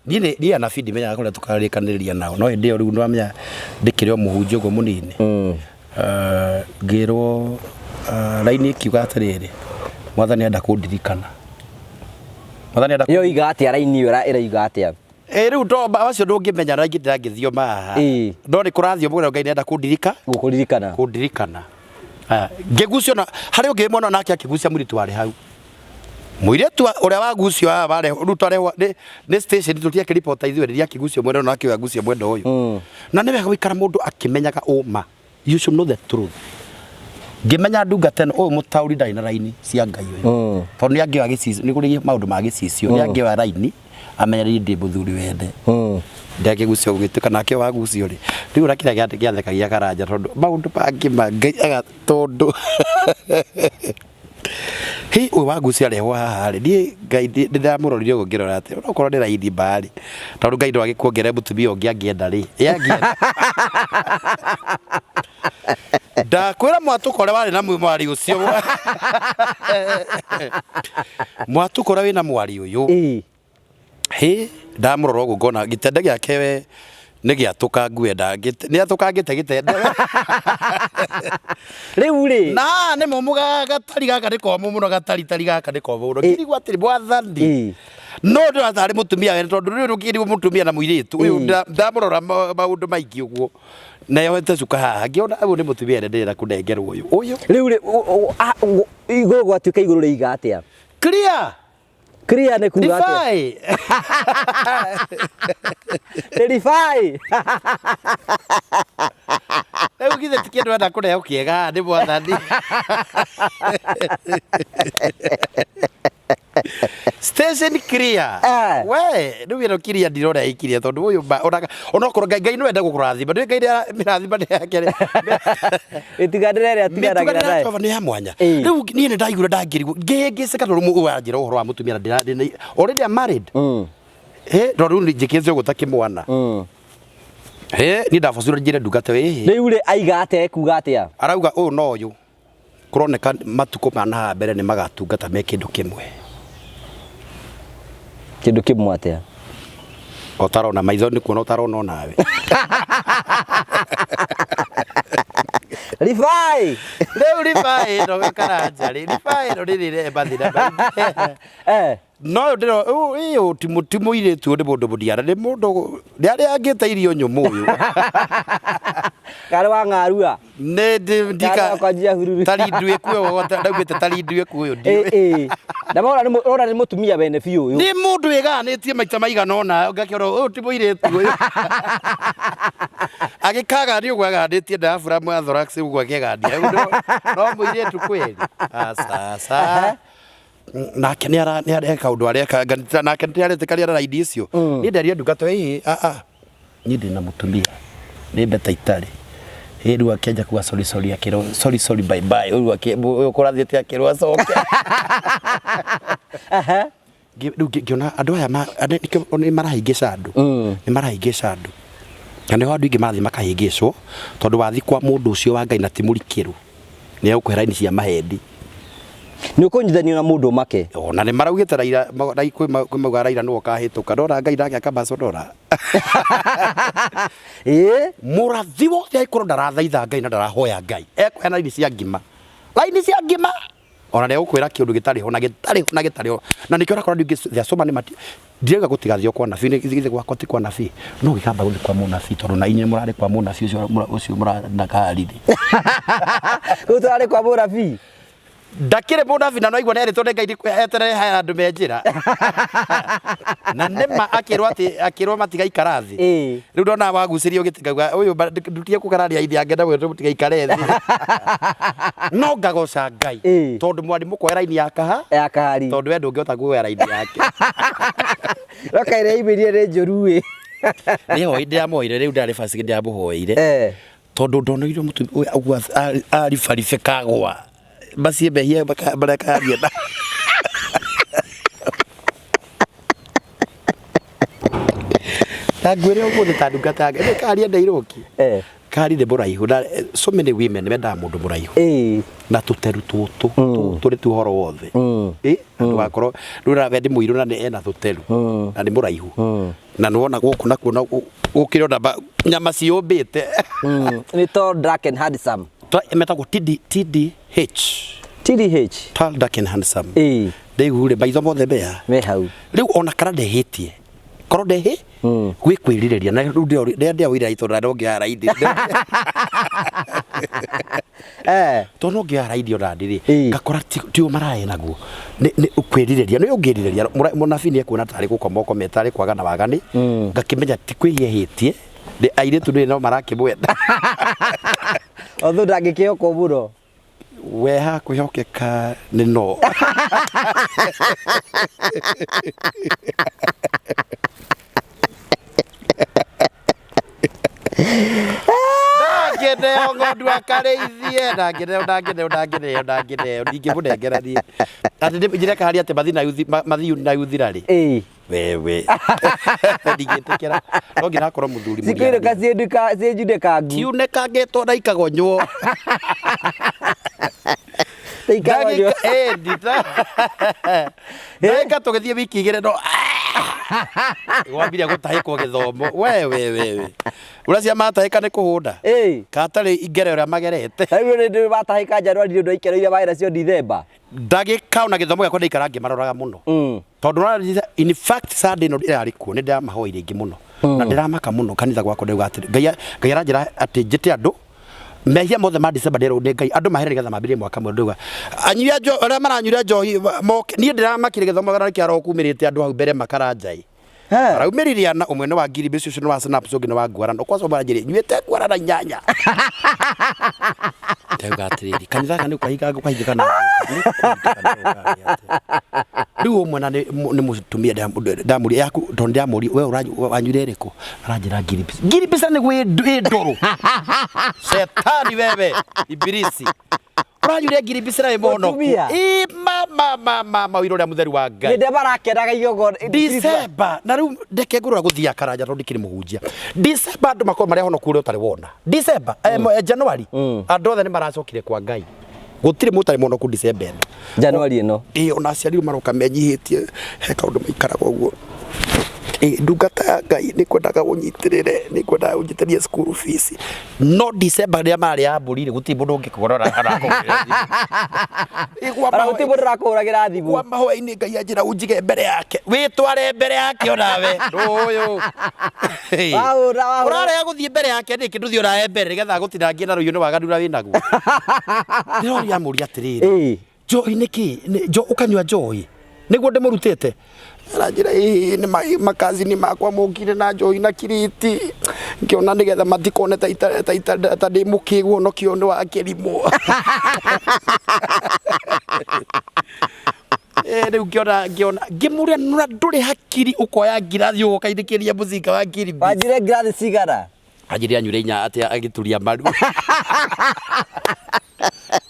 Niĩ niĩ anabii ndimenyaga kũrĩa tũkarĩkanĩrĩria nao no hĩndĩ ĩyo rĩu nĩwamenya ndĩkĩrĩ o mũhunjia ũguo mũnini. Ngĩrwo raini ĩkiuga atĩrĩrĩ, mwathani enda kũndirikana. Mwathani enda Yo iga atĩa raini ĩyo ĩroiga atĩa? Ĩ rĩu to acio ndũngĩmenya na ingĩ ndĩrangĩthioma haha. Ĩĩ. No nĩ kũrathio mũno Ngai nĩenda kũndirika Gũkũririkana. kũndirikana. Aya, ngĩgucio na harĩ ũngĩ mwana nake akĩgucia mũirĩtu warĩ hau. Mũirĩtu ũrĩa wagucio haha warehwo rĩu twarehwo nĩ station tũtiakĩribota ithuĩ rĩrĩa akĩgucio mwena ũyũ nake ũyũ agucio mwena ũyũ. Na nĩ wega gũikara mũndũ akĩmenyaga ũma. You should know the truth. Ngĩmenya ndungata ĩno ũyũ mũtaũri ndarĩ na raini cia Ngai ũyũ. Tondũ nĩ angĩoya gĩcicio nĩ kũrĩ maũndũ ma gĩcicio nĩ angĩoya raini amenye niĩ ndĩ mũthuri wene. Ndakĩgucio gũgĩtuĩka nake wagucio rĩ rĩu ona kĩrĩa gĩathekagia Karanja tondũ maũndũ mangĩ ma Ngai aga tondũ Hĩ ũyũ wagucia arehwo haha rĩ niĩ Ngai nĩ ndamũrorire ũguo ngĩrora atĩ onokorwo nĩ raithi mba rĩ tondũ Ngai no agĩkuongerere mũtumia ũngĩ angĩenda rĩ ĩ angĩenda ndakwĩra mwatũka ũrĩa warĩ na mwarĩ ũcio mwatũka ũrĩa wĩna mwarĩ ũyũ Ĩĩ. Hĩ ndamũrora ũguo ngona gĩtende gĩake we nĩ gĩatũkangu we nĩ atũkangĩte gĩtende Rĩu rĩ. Na haha nĩ momũ gatari gaka nĩ komũ mũno gatari tari gaka nĩ komũ mũno ngĩrigwo atĩrĩ mwathani no ndĩratarĩ mũtumia wene tondũ rĩu rũkĩrigwo mũtumia na mũirĩtu ũyũ ndamũrora maũndũ maingĩ ũguo na yohete cuka haha ngĩona ũyũ nĩ mũtumia ene ndĩrenda kũnengerwo ũyũ ũyũ. Rĩu rĩ igũrũ gwatuĩka igũrũ rĩiga atĩa? Clear. Clear nĩ kuga atĩa? Rifai. Nĩ rifai. Rĩu githĩ ti kĩndũ enda kũrehwo kĩega nĩ mwathani. Station clear. Eh. We, rĩu ĩno clear ndirona ĩ clear tondũ ũyũ ona onokorwo Ngai Ngai no ende gũkũrathima. Ndũĩ Ngai mĩrathima nĩ yake. Mĩtuganĩre ĩrĩa atiganagĩra Mĩtuganĩre ya nayo. Jehova nĩ ya mwanya. Ĩĩ. Rĩu niĩ nĩ ndaiguire ndangĩrigwo ngĩhĩngĩcĩka tondũ ũyũ aranjĩra ũhoro wa mũtumia na ndĩra already I'm married. Hĩ, tondũ rĩu njĩkĩte ũguo ta kĩmwana. Hĩ, niĩ ndabocirwo njĩre ndungata ĩĩ. Rĩu rĩ aiga atĩa ekuga atĩa? Arauga ũyũ no ũyũ kũroneka matukũ ma na haha mbere nĩ magatungata me kĩndũ kĩmwe. Kĩndũ kĩmwe atĩa? Ũtarona maitho nĩ kuona ũtarona onawe. Rifai. Rĩu rifai ĩno Karanja rĩ, rifai ĩno nĩ rĩrehe mathĩna maingĩ. Eh. No ũyũ ndĩro ũyũ ti mũirĩtu ũyũ nĩ mũndũ mũdiara nĩ mũndũ nĩ arĩangĩte irio nyũmũ ũyũ. Karĩ wa ng'arua. Nĩ ndika Ndika kwanjia hururu. tari nduĩku ũyũ ndaugĩte tari nduĩku ũyũ Ĩĩ ndiũĩ. ĩĩ. Na mora nĩ mũtumia wene biũ ũyũ. Nĩ mũndũ wĩgaanĩtie maita maigana ũna ngakĩona ũyũ ti mũirĩtu ũyũ. Agĩkagania ũguo aganĩtie diaphragm ya thorax ũguo akĩgania. No mũirĩtu kweli. Aca aca. Nake nĩ ara nĩ areka ũndũ areka nake nĩ aretĩkania na raini icio. Niĩ nderia ndungata ĩĩ a a niĩ ndĩ na mũtumia nĩ mbeta itarĩ. Ĩ rĩu akĩanjia kuga sorry sorry akĩrwo sorry sorry bye bye ũyũ ũyũ kũrathiĩte akĩrwo acoke. Rĩu ngĩona andũ aya nĩ marahĩngĩca andũ. Nĩ marahĩngĩca andũ. Na nĩho andũ aingĩ marathiĩ makahĩngĩcwo tondũ wathiĩ kwa mũndũ ũcio wa Ngai na ti mũrikĩru nĩ egũkũhe raini cia mahendi. Nĩ ũkũnyitithanio na mũndũ ũmake. Ona nĩ maraugĩte Raila kwĩ mauga Raila nĩwe ũkahĩtũka ndona Ngai nake akamacondora. Ĩĩ. Mũrathi wothe angĩkorwo ndarathaitha Ngai na ndarahoya Ngai ekũheana raini cia ngima. Raini cia ngima. Ona nĩ egũkwĩra kĩũndũ gĩtarĩ ho na gĩtarĩ ho na gĩtarĩ ho. Na nĩkĩo ũrakora andũ aingĩ there are so many mati ndirauga gũtigathio kwa nabii githĩ gwakwa ti kwa nabii no gĩkamba gũthiĩ kwa mũnabii tondũ na inyuĩ mũrarĩ kwa mũnabii ũcio ũcio mũrana kari rĩ. Rĩu tũrarĩ kwa mũnabii. Ndakĩrĩ mũnabi na noigua nĩerĩtwo nĩ Ngai eterere haya andũ me njĩra. Na nĩma akĩrwo atĩ akĩrwo matigaikara thĩ. Rĩu ndona wagucĩrio gĩtĩ ngauga ũyũ ndutie kũkararia ithe angĩ na mwĩrwo mũtigaikare thĩ. No ngagoca Ngai tondũ mwarimũ kuoya raini ya kaha ya kahari tondũ we ndũngĩhota kuoya raini yake. Roka ĩrĩa imĩrire nĩ njũru ĩ. Nĩho ndĩramũhoire rĩu ndarĩ basi ndĩramũhoeire. Tondũ ndonoire mũtumia ũyũ ũguo aribaribĩkagwa maciĩ mehia marĩa karia na na ngwĩre ũmũthĩ ta ndungata ya Ngai nĩ karia ndairoki kari nĩ mũraihu na so many women mendaga mũndũ mũraihu na tũteru tũtũ tũrĩ tu ũhoro wothe ndũgakorwo rĩu nawe nĩ mũirũ na nĩ ena tũteru na nĩ mũraihu na nĩwona gũkũ nakuo no gũkĩrĩ ona nyama ciũmbĩte. Nĩ tall, dark and handsome. Metagwo TD, TDH. TDH. Tall, dark and handsome. Rĩu rĩ maitho mothe mea. Me hau. Rĩu ona kana ndehĩtie korwo ndehĩ gwĩ kwĩrirĩria na rĩu ndĩrĩa ndĩaũire itũra no ngĩoya raindi. Tondũ no ngĩoya raindi ona ndĩ rĩ ngakora ti ũmaraya naguo nĩ kwĩrirĩria nĩ ũngĩrirĩria mũnabii nĩ ekuona tarĩ gũkoma ũkomete tarĩ kwaga na wagani ngakĩmenya ti kwĩhia hĩtie nĩ airĩtu nĩ no marakĩmwenda. Although ndangĩkĩhokwo mũno. We ha kwĩhokeka nĩ no. Ndangĩneo ng'ondu akarĩithie, ndangĩneo, ndangĩneo, ndangĩneo, ndangĩneo, ndingĩmũnengera niĩ. Atĩ njĩre kaharia atĩ mathi na yuthi, mathi na yuthira rĩ. Wewe. Ndingĩtĩkĩra. No nginya akorwo mũthuri Cikĩinũka ciĩnjunĩkangu. Ciunĩkangĩtwo na ikagonywo. Ikagonywo. Ndagĩka tũgĩthiĩ wiki igĩrĩ no gwambirie gũtahĩkwo gĩthomo. We we we we. Ũrĩa cia matahĩka nĩ kũhũnda. Katarĩ ingere ũrĩa magerete. Rĩu nĩ matahĩka Januari nĩ ũndũ aikarĩire waya nacio Dithemba. Ndagĩka ona gĩthomo gĩakwa ndaikara ngĩmaroraga mũno. Tondũ ũrona, in fact Sunday ĩno ĩrarĩ kuo nĩ ndĩramahoire aingĩ mũno. Na ndĩramaka mũno kanitha gwakwa ndauga atĩrĩ, Ngai Ngai aranjĩra atĩ njĩte andũ mehia mothe ma December ndĩrwo nĩ Ngai andũ mahere nĩgetha mambĩrĩrie mwaka mwerũ ndauga anyui a njohi arĩa maranyuire njohi moke niĩ ndĩramakire gĩthomo gĩakwa kĩa roho kumĩrĩte andũ hau mbere makaranjai. Araumĩrire ana ũmwe nĩ wa ngiri mbĩci ũcio nĩ wa snaps ũngĩ nĩ wa ngwarano kwaca ũmwe nyuĩte ngwarana inyanya. Ndauga atĩrĩrĩ kanitha gaka nĩ ũkahinga ũkahingĩka na rĩu ũmwe na nĩ mũtumia ndamũria yaku tondũ ndamũria we wanyuire ĩrĩkũ aranjĩra ngiri mbica ngiri mbica nĩ ĩ ndũrũ shetani wewe ibilisi Ũranyuire ngiri mbici na wĩ mũhonoku. Mũtumia. Ĩ mama mama ma ũira ũrĩa mũtheru wa Ngai. Hĩndĩ ĩrĩa marakenaga igongona. December na rĩu ndeke ngũrora gũthiaga karanja tondũ ndikĩrĩ mũhunjia. December andũ makorwo marĩ ahonoku ũrĩa ũtarĩ wona. December January andũ othe nĩ maracokire kwa Ngai. Gũtirĩ mũtarĩ mũhonoku December ĩno. January ĩno. Ĩ ona aciari rĩu maroka menyihĩtie he kaũndũ maikaraga ũguo. Ĩ ndungata ya Ngai nĩ kwendaga ũnyitĩrĩre nĩ kwendaga ũnjĩtĩrie school fees. No December rĩrĩa marĩ ya mbũri rĩ gũtirĩ mũndũ ũngĩkũgora arakũhũrĩra thimũ. Ona gũtirĩ mũndũ ũrakũhũragĩra thimũ. Kwa mahoya-inĩ Ngai anjĩra ũnjige mbere yake. Wĩtware mbere yake onawe. Ndũyũ. Wahũra wahũra. Ũrarega gũthiĩ mbere yake nĩkĩ ndũthiĩ ũrae mbere nĩgetha agũtinangie na rũhiũ nĩ waganu ũrĩa wĩnaguo. Ndĩroria amũria atĩrĩrĩ. Njohi nĩ kĩ? Ũkanyua njohi? Nĩguo ndĩmũrutĩte? Aranjĩra ĩĩ nĩ makazini makwa mokire na njohi na kiriti ngĩona nĩgetha matikone ta ndĩ mũkĩgu honokio nĩ wa kĩrimũ. Rĩu ngĩona ngĩona ngĩmũria nũra ndũrĩ hakiri ũkoya ngirathi ũgoka inĩkĩria mũcinga wa ngiri mbili. Wanjire ngirathi cigana? Anjĩrire anyuire inya atĩ agĩturia maru.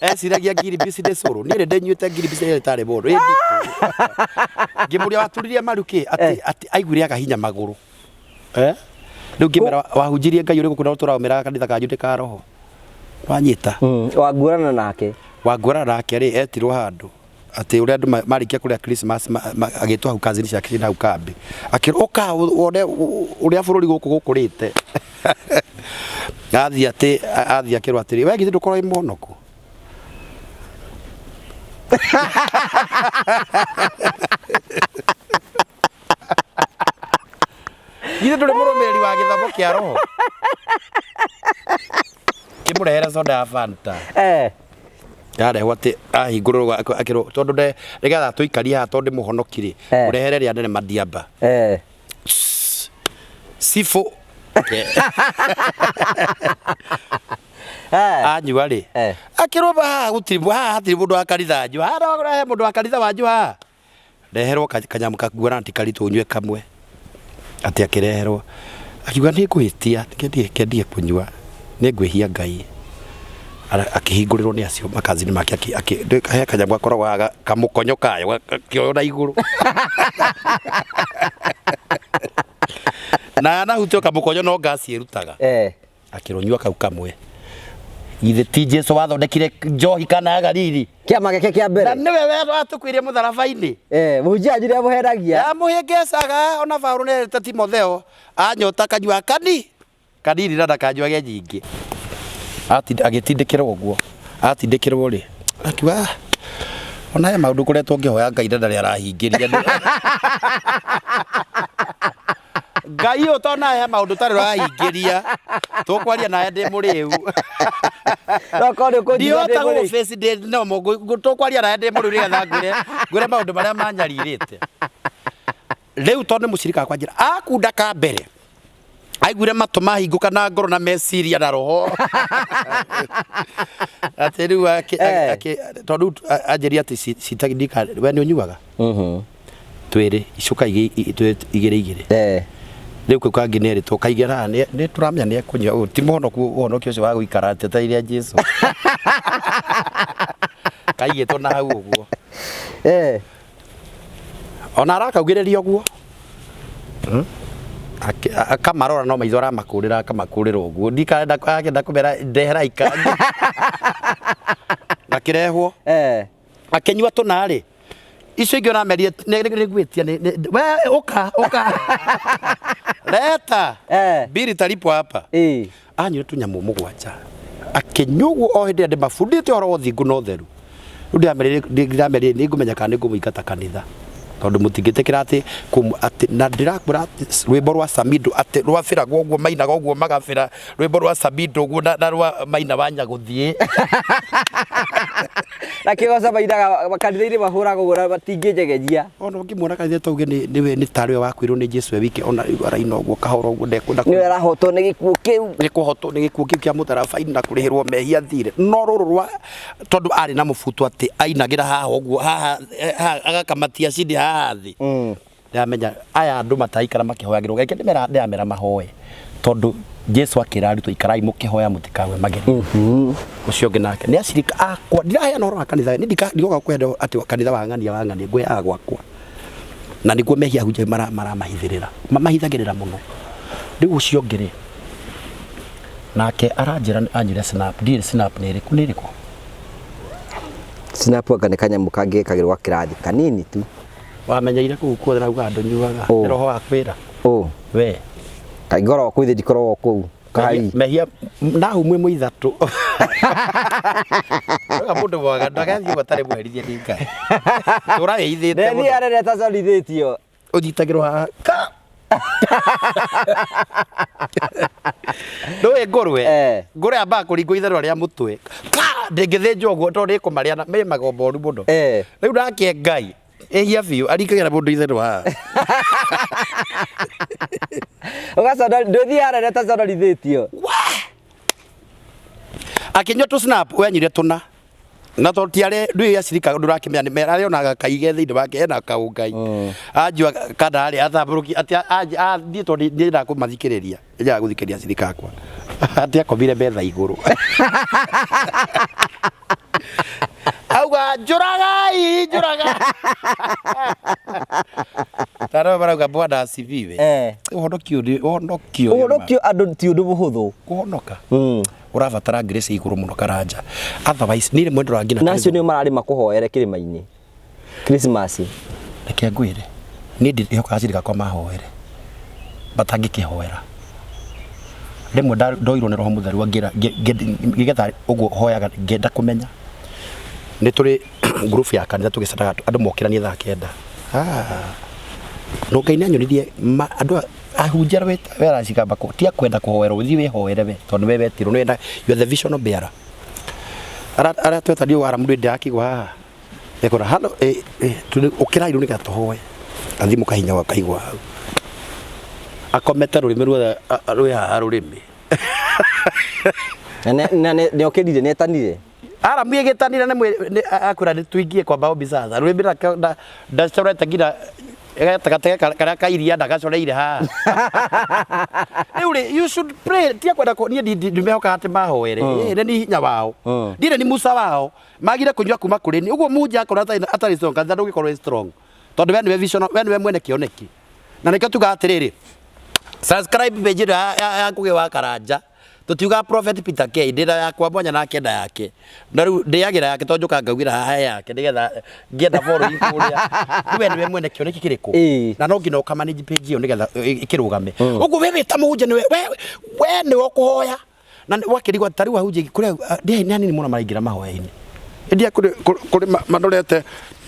Eciragia ngiri mbici nĩ cũrũ. Niĩ nĩ ndĩnyuĩte ngiri mbici ĩrĩa ĩtarĩ mũndũ. Ĩ nditũ. Ngĩmũria waturirie maru kĩ? Atĩ atĩ aiguire agahinya magũrũ. Eh? Rĩu ngĩmwĩra wahunjirie Ngai ũrĩkũ kũrĩa ũtũraũmĩraga kanitha kanyu ndĩ ka roho. Wanyita. Wanguarana nake. Wanguarana nake rĩ etirwo handũ atĩ ũrĩa andũ marĩkia kũrĩa Christmas agĩtwo hau kazini ciake ciĩ hau kambĩ. Akĩrwo ũka wone ũrĩa bũrũri gũkũ gũkũrĩte. Athiĩ atĩ athiĩ akĩrwo atĩrĩ we githĩ ndũkorwo wĩ mũhonoku. Githĩ ndũrĩ mũrũmĩrĩri wa gĩthomo kĩa roho. Kĩmũrehere soda ya Fanta. Yarehwo atĩ ahingũrĩrwo akĩrwo tondũ nde nĩgetha tũikarie haha tondũ ndĩmũhonoki rĩ, ũrehere rĩa nene madiamba. Cibũ. Anyua rĩ, akĩrwo haha gũtirĩ haha hatirĩ mũndũ wa kanitha anyua. Haha no ũrehe mũndũ wa kanitha wanyu haha. Reherwo kanyamũ kakuona ti karitũ ũnyue kamwe. Atĩ akĩreherwo. Akiuga nĩ ngwĩhĩtia, reke ndige kũnyua, nĩ ngwĩhia Ngai. Akĩhingũrĩrwo nĩ acio makazini make he kanyamũ gakoragwo haha kamũkonyo kayo gakĩoywo na igũrũ. Na yanahutio kamũkonyo no ngasi ĩrutaga. Akĩrwo nyua kau kamwe. Githĩ ti Jesu wathondekire njohi kana ya Galili? Kĩama gĩake kĩa mbere. Na nĩwe we watũkuire mũtharaba-inĩ. Mũhunjia wanyu nĩamũhenagia. Amũhĩngĩcaga ona Paũlũ nĩerĩte Timotheo anyota kanyua kani kanini na ndakanyuage nyingĩ. Agĩtindĩkĩrwo ũguo. Atindĩkĩrwo rĩ, akiuga "Ah, ona he maũndũ ngoretwo ngĩhoya Ngai na ndarĩ arahingĩria. Ngai ũyũ to nawe he maũndũ ũtarĩ ũrahingĩria. Tũkwaria nawe ndĩ mũrĩu. No korwo nĩ ũkũnjigua ndĩ Ndihota mũrĩu. gũgũ-face ndĩ no tũkwaria nawe ndĩ mũrĩu nĩgetha ngwĩre ngwĩre maũndũ marĩa manyarirĩte. Rĩu tondũ nĩ mũcirika wakwa njĩra akunda ka mbere aiguire matũ mahingũka na ngoro na meciria na roho atĩ rĩu tondũ anjĩria atĩ citagindika we nĩ ũnyuaga twĩrĩ icuka igĩrĩ igĩrĩ rĩu kau kangĩ nĩ erĩtwo kaige haha nĩ tũramenya nĩ ekũnyua ũyũ ti mũhonoku ũhonokio ũcio wa gũikara ateteire Jesu kaigĩtwo na hau ũguo ona arakaugĩrĩria ũguo akamarora no maitho aramakũrĩra akamakũrĩra ũguo ndikarenda akenda kũmera ndehera ikangi akĩrehwo akĩnyua tũna rĩ icio ingĩ ũramerie nĩ ngwĩtia we ũka ũka leta mbili talipo hapa anyuire tũnyamũ mũgwanja akĩnyua ũguo o hĩndĩ ĩrĩa ndĩmabundithĩtie ũhoro wa ũthingu na ũtheru rĩu ndĩramerire nĩ ngũmenya kana nĩ ngũmũingata kanitha tondũ mũtingĩtĩkĩra atĩ atĩ na ndĩrakwĩra atĩ rwĩmbo rwa Samido atĩ rwabĩragwo ũguo mainaga ũguo magabĩra rwĩmbo rwa Samido ũguo na rwa maina wa Nyagũthiĩ Na kĩgoco mainaga kanitha-inĩ mahũraga ũguo na matingĩnjegeria. Ona ũngĩmuona kanitha tauge nĩwe nĩ tarĩ we wakuirwo nĩ Jesu e wike ona rĩu araina ũguo kahora ũguo ndekwenda Nĩwe arahotwo nĩ gĩkuũ kĩu. Nĩ kũhotwo nĩ gĩkuũ kĩu kĩa mũtharaba-inĩ na kũrĩhĩrwo mehia thirĩ. No rũrũ rwa tondũ arĩ na mũbuto atĩ ainagĩra haha ũguo haha agakamatia cindi haha thĩ. Ndĩramenya aya andũ mataraikara makĩhoyagĩrwo reke ndĩramera mahoe tondũ Jesu akĩra arutwo ikarai mũkĩhoya mũtikagwe magerio. Ũcio ũngĩ nake nĩ acirika akwa ndiraheana ũhoro wa kanitha nĩ ndigoka kũheana atĩ kanitha wa ng'ania wa ng'ania ngwĩhaga gwakwa na nĩguo mehia ahunjia maramahithĩrĩra mamahithagĩrĩra mũno. Rĩu ũcio ũngĩ rĩ nake aranjĩra anyuire snap ndiũĩ snap nĩ ĩrĩkũ nĩ ĩrĩkũ? Snap anga nĩ kanyamũ kangĩ gekagĩrwo ga kĩrathi kanini tu. Wamenyeire kũu kuothe na ugaga ndũnyuaga. Nĩ roho wa kwĩra. We. Kaingĩ ngoragwo kũu ithe ndikoragwo kũu. Kai. Mehia Nahumu ĩmwe ithatũ. Uga mũndũ mwega ndagathiĩ ũguo atarĩ mũherithie nĩ Ngai. Tũra wĩithĩte mũno. Nĩ arĩa ataconithĩtio. Ũnyitagĩrwo haha. Ka! Ndũĩ ngũrwe? Ngũrwe yambaga kũringwo ithanwa rĩa mũtwe. Ka! Ndĩngĩthĩnjwo ũguo tondũ ĩkũmarĩa na me magomba ũru mũno. Rĩu nake Ngai ehia biũ aringagĩra mũndũ ithanwa haha. Ũgacona ndũthiĩ harĩa ũtaconorithĩtio. Akĩnyua tũ snap we anyuire tũna. Na tondũ ti arĩa ndũĩ acirika ndũrakĩmenya nĩ mera arĩonaga kaige thĩinĩ wake ena kaũngai. Anjua kana arĩ atambũrũki atĩ niĩ tondũ ndiendaga kũmathikĩrĩria nyendaga gũthikĩrĩria acirika akwa. Atĩ akomire metha igũrũ. Auga njũragai njũragai. Tarora marauga bwana asifiwe. Ũhonokio nĩ ũhonokio. Ũhonokio andũ ti ũndũ mũhũthũ. Kũhonoka. Ũrabatara grace igũrũ mũno Karanja. Otherwise niĩ rĩmwe ndoraga nginya Na acio nĩo mararĩ makũhoere kĩrĩma-inĩ Christmas. Reke ngwĩre niĩ ndĩhokaga acirika akwa mahoere matangĩkĩhoera. Rĩmwe ndoirwo nĩ roho mũtheru angĩra ngĩgetha ũguo hoyaga ngĩenda kũmenya. Nĩ tũrĩ group ya kanitha tũgĩceraga andũ mokĩranie thaa kenda. No Ngai nĩ anyonirie andũ ahunjia arĩa wĩracigamba ti akwenda kũhoerwo, ũthiĩ wĩhoere we tondũ nĩwe wetirwo, nĩwe you are the vision bearer. Arĩa twetanio wara mũndũ ndĩrakigwa haha ekora halo ũkĩrai rĩu nĩgetha tũhoe gathimũ kahinya gakaigwa hau akomete rũrĩmĩ ruothe rwĩ haha rũrĩmĩ. Na nĩ okĩrire, nĩ etanire. Aramu ĩgĩtanire nĩ akwĩra nĩ tuingie kwa maombi sasa rũrĩmĩ ndacorete nginya gatagatĩ karĩa ka iria ndagacoreire haha. Rĩu rĩ, you should pray. Tia kwenda niĩ ndimehokaga atĩ mahoere. Nĩ nĩ hinya wao. Ndirĩ ni Musa wao magire kũnyua kuma kũrĩ ni ũguo mũhunjia akorwo atarĩ strong kanitha ndũngĩkorwo wĩ strong tondũ we nĩwe vision, we nĩwe mwene kĩoneki. Na nĩkĩo tugaga atĩrĩrĩ, subscribe page ĩno ya Ngũgĩ wa Karanja. Tũtiugaga Prophet Peter K, ndĩna yakwa mwanya nake enda yake, na rĩu ndĩagĩra yake tondũ njũkaga ngaugĩra haha he yake nĩgetha ngĩenda following kũrĩa. Rĩu we nĩwe mwene kĩoneki kĩrĩkũ? Na no nginya ũka manage page ĩyo nĩgetha ĩkĩrũgame. Ũguo we wĩ ta mũhunjia nĩwe we nĩwe ũkũhoya. Na wakĩrigwo ta rĩu ahunjia kũrĩa ndiĩ nĩ anini mũno maraingĩra mahoya-inĩ. Ĩndĩ kũrĩ mandorete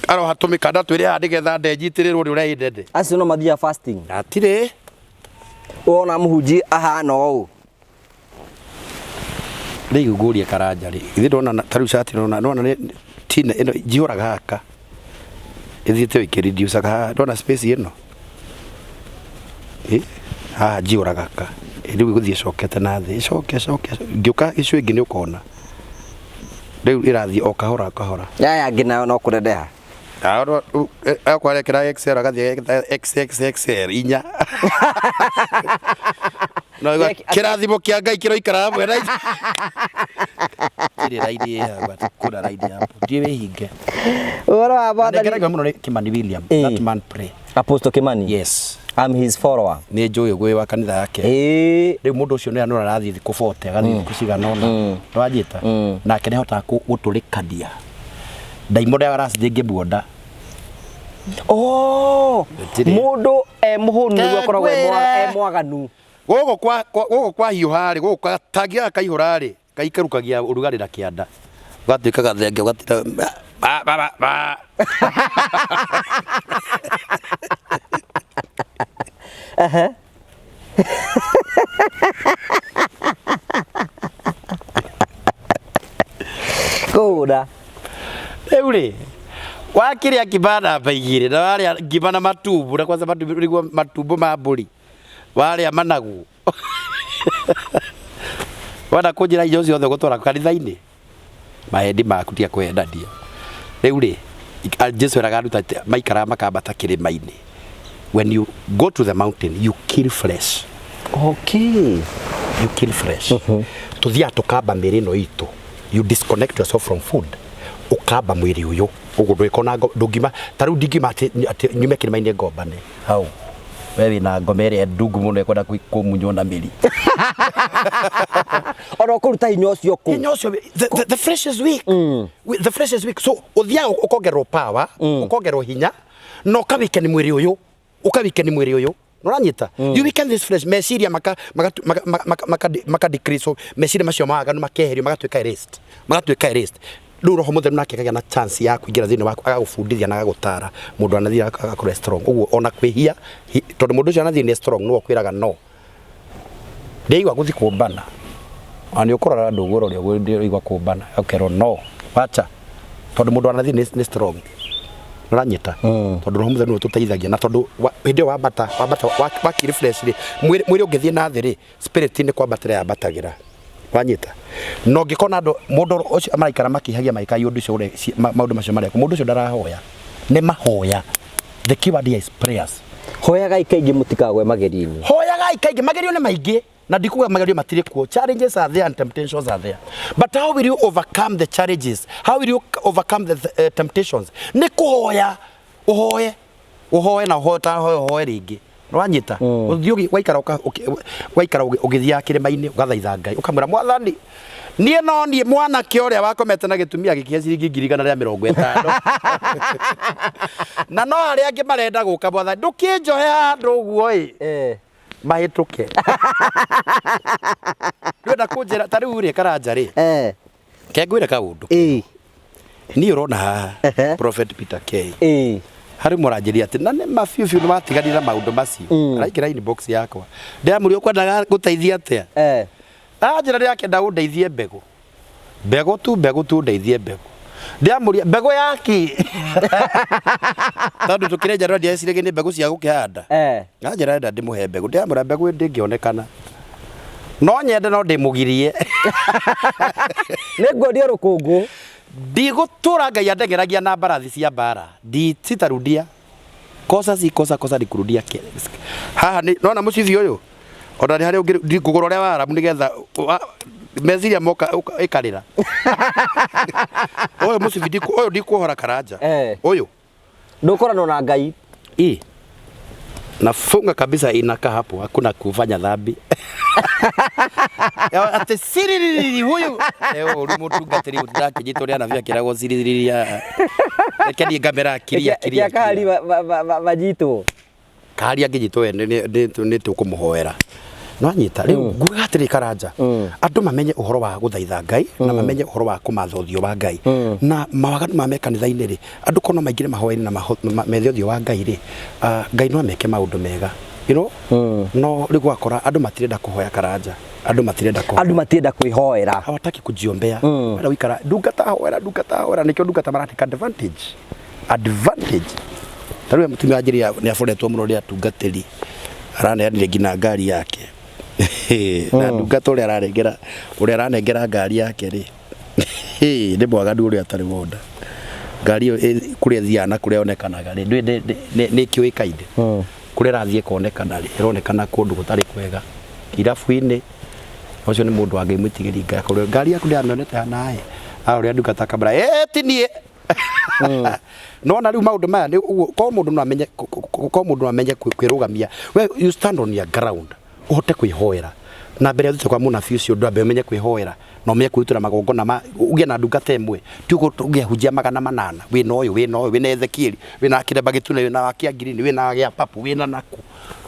aroha tũmĩkanda twĩrĩ haha nĩgetha ndenyitĩrĩrwo nĩ ũrĩa ĩndende. Acio no mathiaga fasting. Hatirĩ. Wona mũhunjia ahana ũũ. Rĩu ngũrie Karanja rĩ, ithuĩ ndona ta rĩu cati ndona ndona nĩ tina ĩno njihũraga haka ĩthiĩte ĩkĩreducaga haha, ndona space ĩno ĩ haha njihũraga ka rĩu ĩgũthiĩ ĩcokete na thĩ, ĩcoke ĩcoke, ngĩũka ĩcio ĩngĩ nĩ ũkona rĩu ĩrathiĩ o kahora kahora. Yaya angĩ nayo no kũneneha. Akwarekera XL agathiĩ XXXL inya. No kĩrathimo kĩa Ngai kĩroikara hamwe na Tirĩ raini ĩ hau atĩ kũna raini hapo. Thiĩ wĩhinge. Ũhoro wa Mwathani. Ndengeragio mũno nĩ Kimani William. That man pray. Apostle Kimani. Yes. I'm his follower. Nĩ njũĩ ũgĩ wa kanitha yake. Rĩu mũndũ ũcio nĩ anora arathiĩ thikũ 40 agathiĩ thikũ cigana ũna. Nĩwanyita? Nake nĩ ahotaga gũtũrĩkania ndaimono ya rasi ndĩngĩmuona. Oh, Gũtirĩ. mũndũ e mũhũnu nĩguo akoragwo e Ngwĩre. e mwaganu. Gũkũ kwa gũkũ kwa hiũha rĩ, gũkũ kwa tangi gaka kaihũra rĩ, kaikerũkagia ũrugarĩ na kĩanda, ũgatuĩka gathenge ũgatinda ba ba ba ba. Kũhũna. Rĩu rĩ, wakĩrĩa ngima namba igĩrĩ na warĩa ngima na matumbo, na kwanza matumbo nĩguo matumbo ma mbũri, warĩa managu wenda kũnjĩra irio ciothe ũgũtwara kanitha-inĩ, mahendi maku tiga kwendania. Rĩu rĩ, Jesu eraga arutwo atĩ maikaraga makambata kĩrĩma-inĩ. When you go to the mountain, you kill flesh. Okay. You kill flesh. Tuthiaga tukamba mĩĩrĩ ĩno itũ. You disconnect yourself from food. Ũkamba mwĩrĩ ũyũ. Ũguo ndũgĩkorwo na ndũngiuma ta rĩu ndingiuma atĩ atĩ nyume kĩrĩma-inĩ ngombane. Hau. We wĩna ngoma ĩrĩa ndungu mũno ĩkwenda kũmunywo na mĩri. Ona ũkũruta hinya ũcio kũ? Hinya ũcio the flesh is weak. The flesh is weak. So ũthiaga ũkongererwo power, ũkongererwo hinya na ũkawikeni mwĩrĩ ũyũ. Ũkawikeni mwĩrĩ ũyũ. Nĩũranyita? You weaken this flesh, meciria maka maka maka maka maka maka decrease, so meciria macio mawaganu makeherio magatuĩka erased. Magatuĩka erased. Rĩu Roho Mũtheru nake akagĩa na chance ya kũingĩra thĩinĩ waku agagũbundithia na agagũtara mũndũ anathiĩ agakorwo strong. Ũguo ona kwĩhia tondũ mũndũ ũcio anathiĩ nĩ strong nĩwe ũkwĩraga no. Ndĩraigua gũthiĩ kũmbana. Ona nĩ ũkũrora ndũgũrora ũguo ndĩraigua kũmbana ũkerwo no wacha tondũ mũndũ anathiĩ nĩ strong. Nĩũranyita? Tondũ Roho Mũtheru nĩwe ũtũteithagia na tondũ hĩndĩ ĩyo wambata wambata waki refresh rĩ, mwĩrĩ ũngĩthiĩ na thĩ rĩ, spirit nĩ kwambatĩra yambatagĩra. Wanyita? Na ũngĩkona andũ mũndũ ũcio maraikara makĩhagia magĩkagia ũndũ ũcio maũndũ macio marekwo, mũndũ ũcio ndarahoya. Nĩ mahoya. The keyword here is prayers. Hoyagai kaingĩ mũtikagwe magerio-inĩ. Hoyagai kaingĩ, magerio nĩ maingĩ. Na ndikuga magerio matirĩ kuo. Challenges are there and temptations are there. But how will you overcome the challenges? How will you overcome the temptations? Nĩ kũhoya, ũhoe, ũhoe na ũhoe ta ũhoe ũhoe rĩngĩ. Nĩwanyita? Ũthiĩ waikara waikara ũgĩthiaga kĩrĩma-inĩ ũgathaitha Ngai ũkamwĩra Mwathani niĩ no niĩ mwanake ũrĩa wakomete na gĩtumia gĩkĩhe ciringi 150,000 na no arĩa angĩ marenda gũka Mwathani ndũkĩnjohe handũ ũguo ĩ. Mahĩtũke. Ndwenda kũnjĩra ta rĩu rĩ Karanja rĩ. Ke ngwĩre kaũndũ. Niĩ ũrona haha Prophet Peter K. Harĩ mũranjĩria atĩ na nĩ ma biũ biũ nĩ watiganire na maũndũ macio. Araingĩra inbox yakwa. Ndĩramũria ũkwendaga gũteithia atĩa? Anjĩra ndĩrakĩenda ũndeithie mbegũ. Mbegũ tu, mbegũ tu, ndeithie mbegũ. Ndĩamũria mbegũ yaki. Tondũ tũkĩrenja rwa ndieciragia nĩ mbegũ cia gũkĩhanda. Anjĩra enda ndĩmũhe mbegũ. Ndĩamwĩra mbegũ ndĩngĩonekana. No nyende no ndĩmũgirie. Nĩ nguonio rũkũngũ. Ndigũtũra Ngai andeng'eragia na mbarathi cia mbara. Ndi sitarudia. Kosa si kosa, kosa ni kurudia. Haha nĩ nona mũcibi ũyũ. Ona nĩ harĩ ũngĩ ndikũgũra ũrĩa wa Arabu nĩgetha meciria moka ĩkarĩra. Ũyũ mũcibi ũyũ ndikuohora Karanja. Ũyũ. Ndũkoranwo na Ngai. I. Nafunga kabisa inakaa hapo, hakuna kufanya dhambi. Ati siririri huyu. Leo uri mutungatiri ndakĩnyitwo nĩ anabii akĩragwo siririri ya. Reke niĩ ngamera kiria kiria. Reke akahari manyitwo. Kahari angĩnyitwo we nĩ tũkũmũhoera. Nĩwanyita rĩu ngugaga atĩrĩ Karanja, andũ mamenye ũhoro wa gũthaitha Ngai na mamenye ũhoro wa kũmatha ũthiũ wa Ngai na mawaganu ma me kanitha-inĩ rĩ, andũ korwo no maingĩre mahoya-inĩ na methe ũthiũ wa Ngai rĩ, Ngai no ameke maũndũ mega, you know? No rĩu ũgakora andũ matirenda kũhoya Karanja, andũ matirenda kũhoya. Andũ matirenda kwĩhoera. Hawataki kujiombea. Marenda gũikara ndungata hoera, ndungata hoera, nĩkĩo ndungata maratake advantage. Advantage. Ta rĩu mũtumia wanjĩrire nĩ aboretwo mũno nĩ atungatĩri, araneanire nginya ngari yake. Na ndungata ũrĩa aranengera, ũrĩa aranengera ngari yake rĩ, nĩ mwaganu ũrĩa atarĩ wona. Ngari ĩyo kũrĩa ĩthiaga na kũrĩa yonekanaga rĩ, nĩ ĩkĩũĩkaine. Kũrĩa ĩrathiĩ ĩkonekana rĩ, ĩronekana kũndũ gũtarĩ kwega. Irabu-inĩ, ũcio nĩ mũndũ wa Ngai mwĩtigĩri Ngai. Akorwo ngari yaku ndĩramĩonete hana ĩ, arora ndungata akamwĩra, ĩ ti niĩ. Nona rĩu maũndũ maya nĩ ũguo, korwo mũndũ no amenye, korwo mũndũ no amenye kwĩrũgamia, we you stand on your ground, ũhote kwĩhoera. Na mbere ya ũthiĩte kwa mũnabii ũcio ndwambe ũmenye kwĩhoera, na ũmenye kwĩrutĩra magongona ma, ũgĩe na ndungata ĩmwe, ti ũguo ũngĩahunjia 800, wĩna ũyũ, wĩna ũyũ, wĩna Ezekieli, wĩna kĩremba gĩtune, wĩna wa kĩangirini, wĩna wa gĩa purple, wĩna nakũ.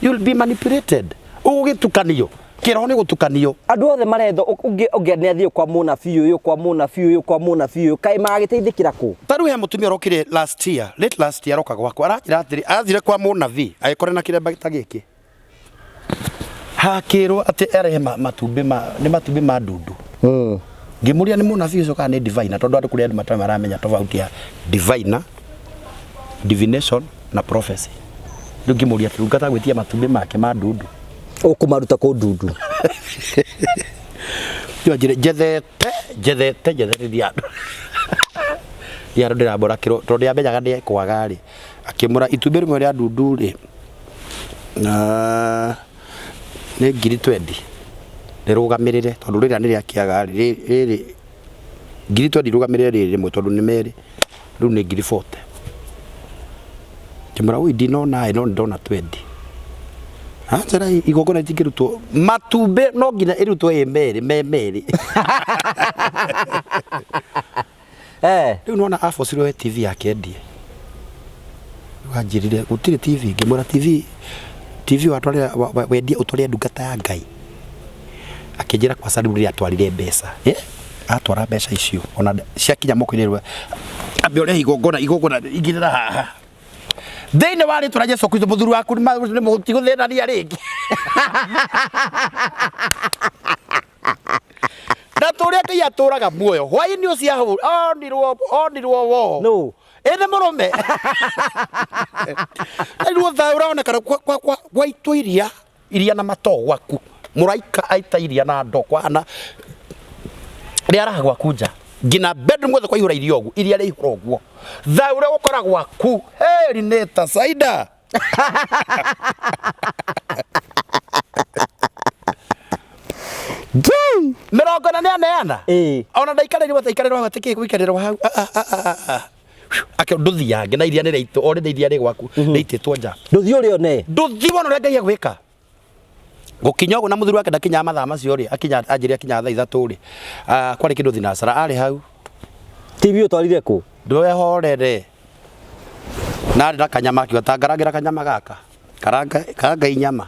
You'll be manipulated. Ũgũgĩtukanio. Kĩroho nĩ gũtukanio. Andũ othe marethwo, ũngĩ nĩ athiĩ kwa mũnabii ũyũ, kwa mũnabii ũyũ, kwa mũnabii ũyũ, kaĩ magagĩteithĩkĩra kũ? Ta rĩu he mũtumia ũrokire last year, late last year aroka gwakwa, aranjĩra atĩrĩ, athire kwa mũnabii, agĩkora na kĩremba ta gĩkĩ. Hakĩrwo atĩ arehe matumbĩ ma, nĩ matumbĩ ma ndundu. Ngĩmũria nĩ mũnabii ũcio kana nĩ diviner, tondũ andũ kũrĩ andũ matarĩ maramenya tofauti ya diviner, divination na prophecy. Rĩu ngĩmũria atĩ ndungata gwĩtia matumbĩ make ma ndundu. Ũkũmaruta kũ ndundu? Rĩu anjĩre njethete, njethete, njethete ndiandũ. Ndiandũ ndĩrambũra kĩro, tondũ ndiamenyaga nĩ ekwaga rĩ. Akĩmũra itumbĩ rĩmwe rĩa ndundu rĩ, na nĩ ngiri twendi. Rĩrũgamĩrĩre, tondũ rĩrĩa nĩ rĩa kĩaga rĩ, rĩrĩ ngiri twendi rũgamĩrĩre rĩrĩ rĩmwe tondũ nĩ merĩ. Rĩu nĩ ngiri 40. Ngĩmwĩra ũi ndinona ĩ no nĩndona twendi. Anjĩra igongona itingĩrutwo matumbĩ no nginya ĩrutwo ĩ merĩ me merĩ. Rĩu nĩwona abocirwo we TV yake endie. Rĩu anjĩrire gũtirĩ TV, ngĩmwĩra TV TV watwarĩra wendie ũtwarĩre ndungata ya Ngai. Akĩnjĩra kwaca rĩu rĩrĩa atwarire mbeca. Atwara mbeca icio ona ciakinya moko-inĩ rĩu ambe ũrehe igongona, igongona igĩrĩra haha. Thĩinĩ wa rĩtwa rĩa Jesu Kristo mũthuri waku nĩ mũtigũthĩnania rĩngĩ. Na tũrĩa Ngai atũraga muoyo hwaĩ-inĩ ũcio onirwo, onirwo wo. No. Ĩ nĩ mũrũme. Rĩu thayũ ũraonekana gwaitwo iria, iria na matoo gwaku. Mũraika aita iria na ndoo kwahana rĩaraha gwaku nja. Nginya bedroom guothe kwaihũra iria ũguo, iria rĩaihũra ũguo. Thayũ ũrĩa ũgũkora gwaku. Hey, Rineta Saida. Mĩrongo ĩna nĩ aneana. Ona ndaikarĩrwo ataikarĩrwo hau atĩ kĩ gũikarĩrwo hau. Akĩ ndũthiange na iria nĩ rĩaitũ, o rĩrĩ iria rĩ gwaku rĩitĩtwo nja. Ndũthiĩ ũrĩone. Ndũthiĩ wone ũrĩa Ngai egwĩka. Gũkinya ũguo na mũthuri wake ndakinyaga mathaa macio rĩ, akinya anjĩrire akinya thaa 3 rĩ. Kwarĩ kĩndũ thinacara arĩ hau. TV ũtwarire kũ? Ndwehorere. Na arĩ na kanyama akiuga ta ngarangĩra kanyama gaka. Karanga, karanga inyama.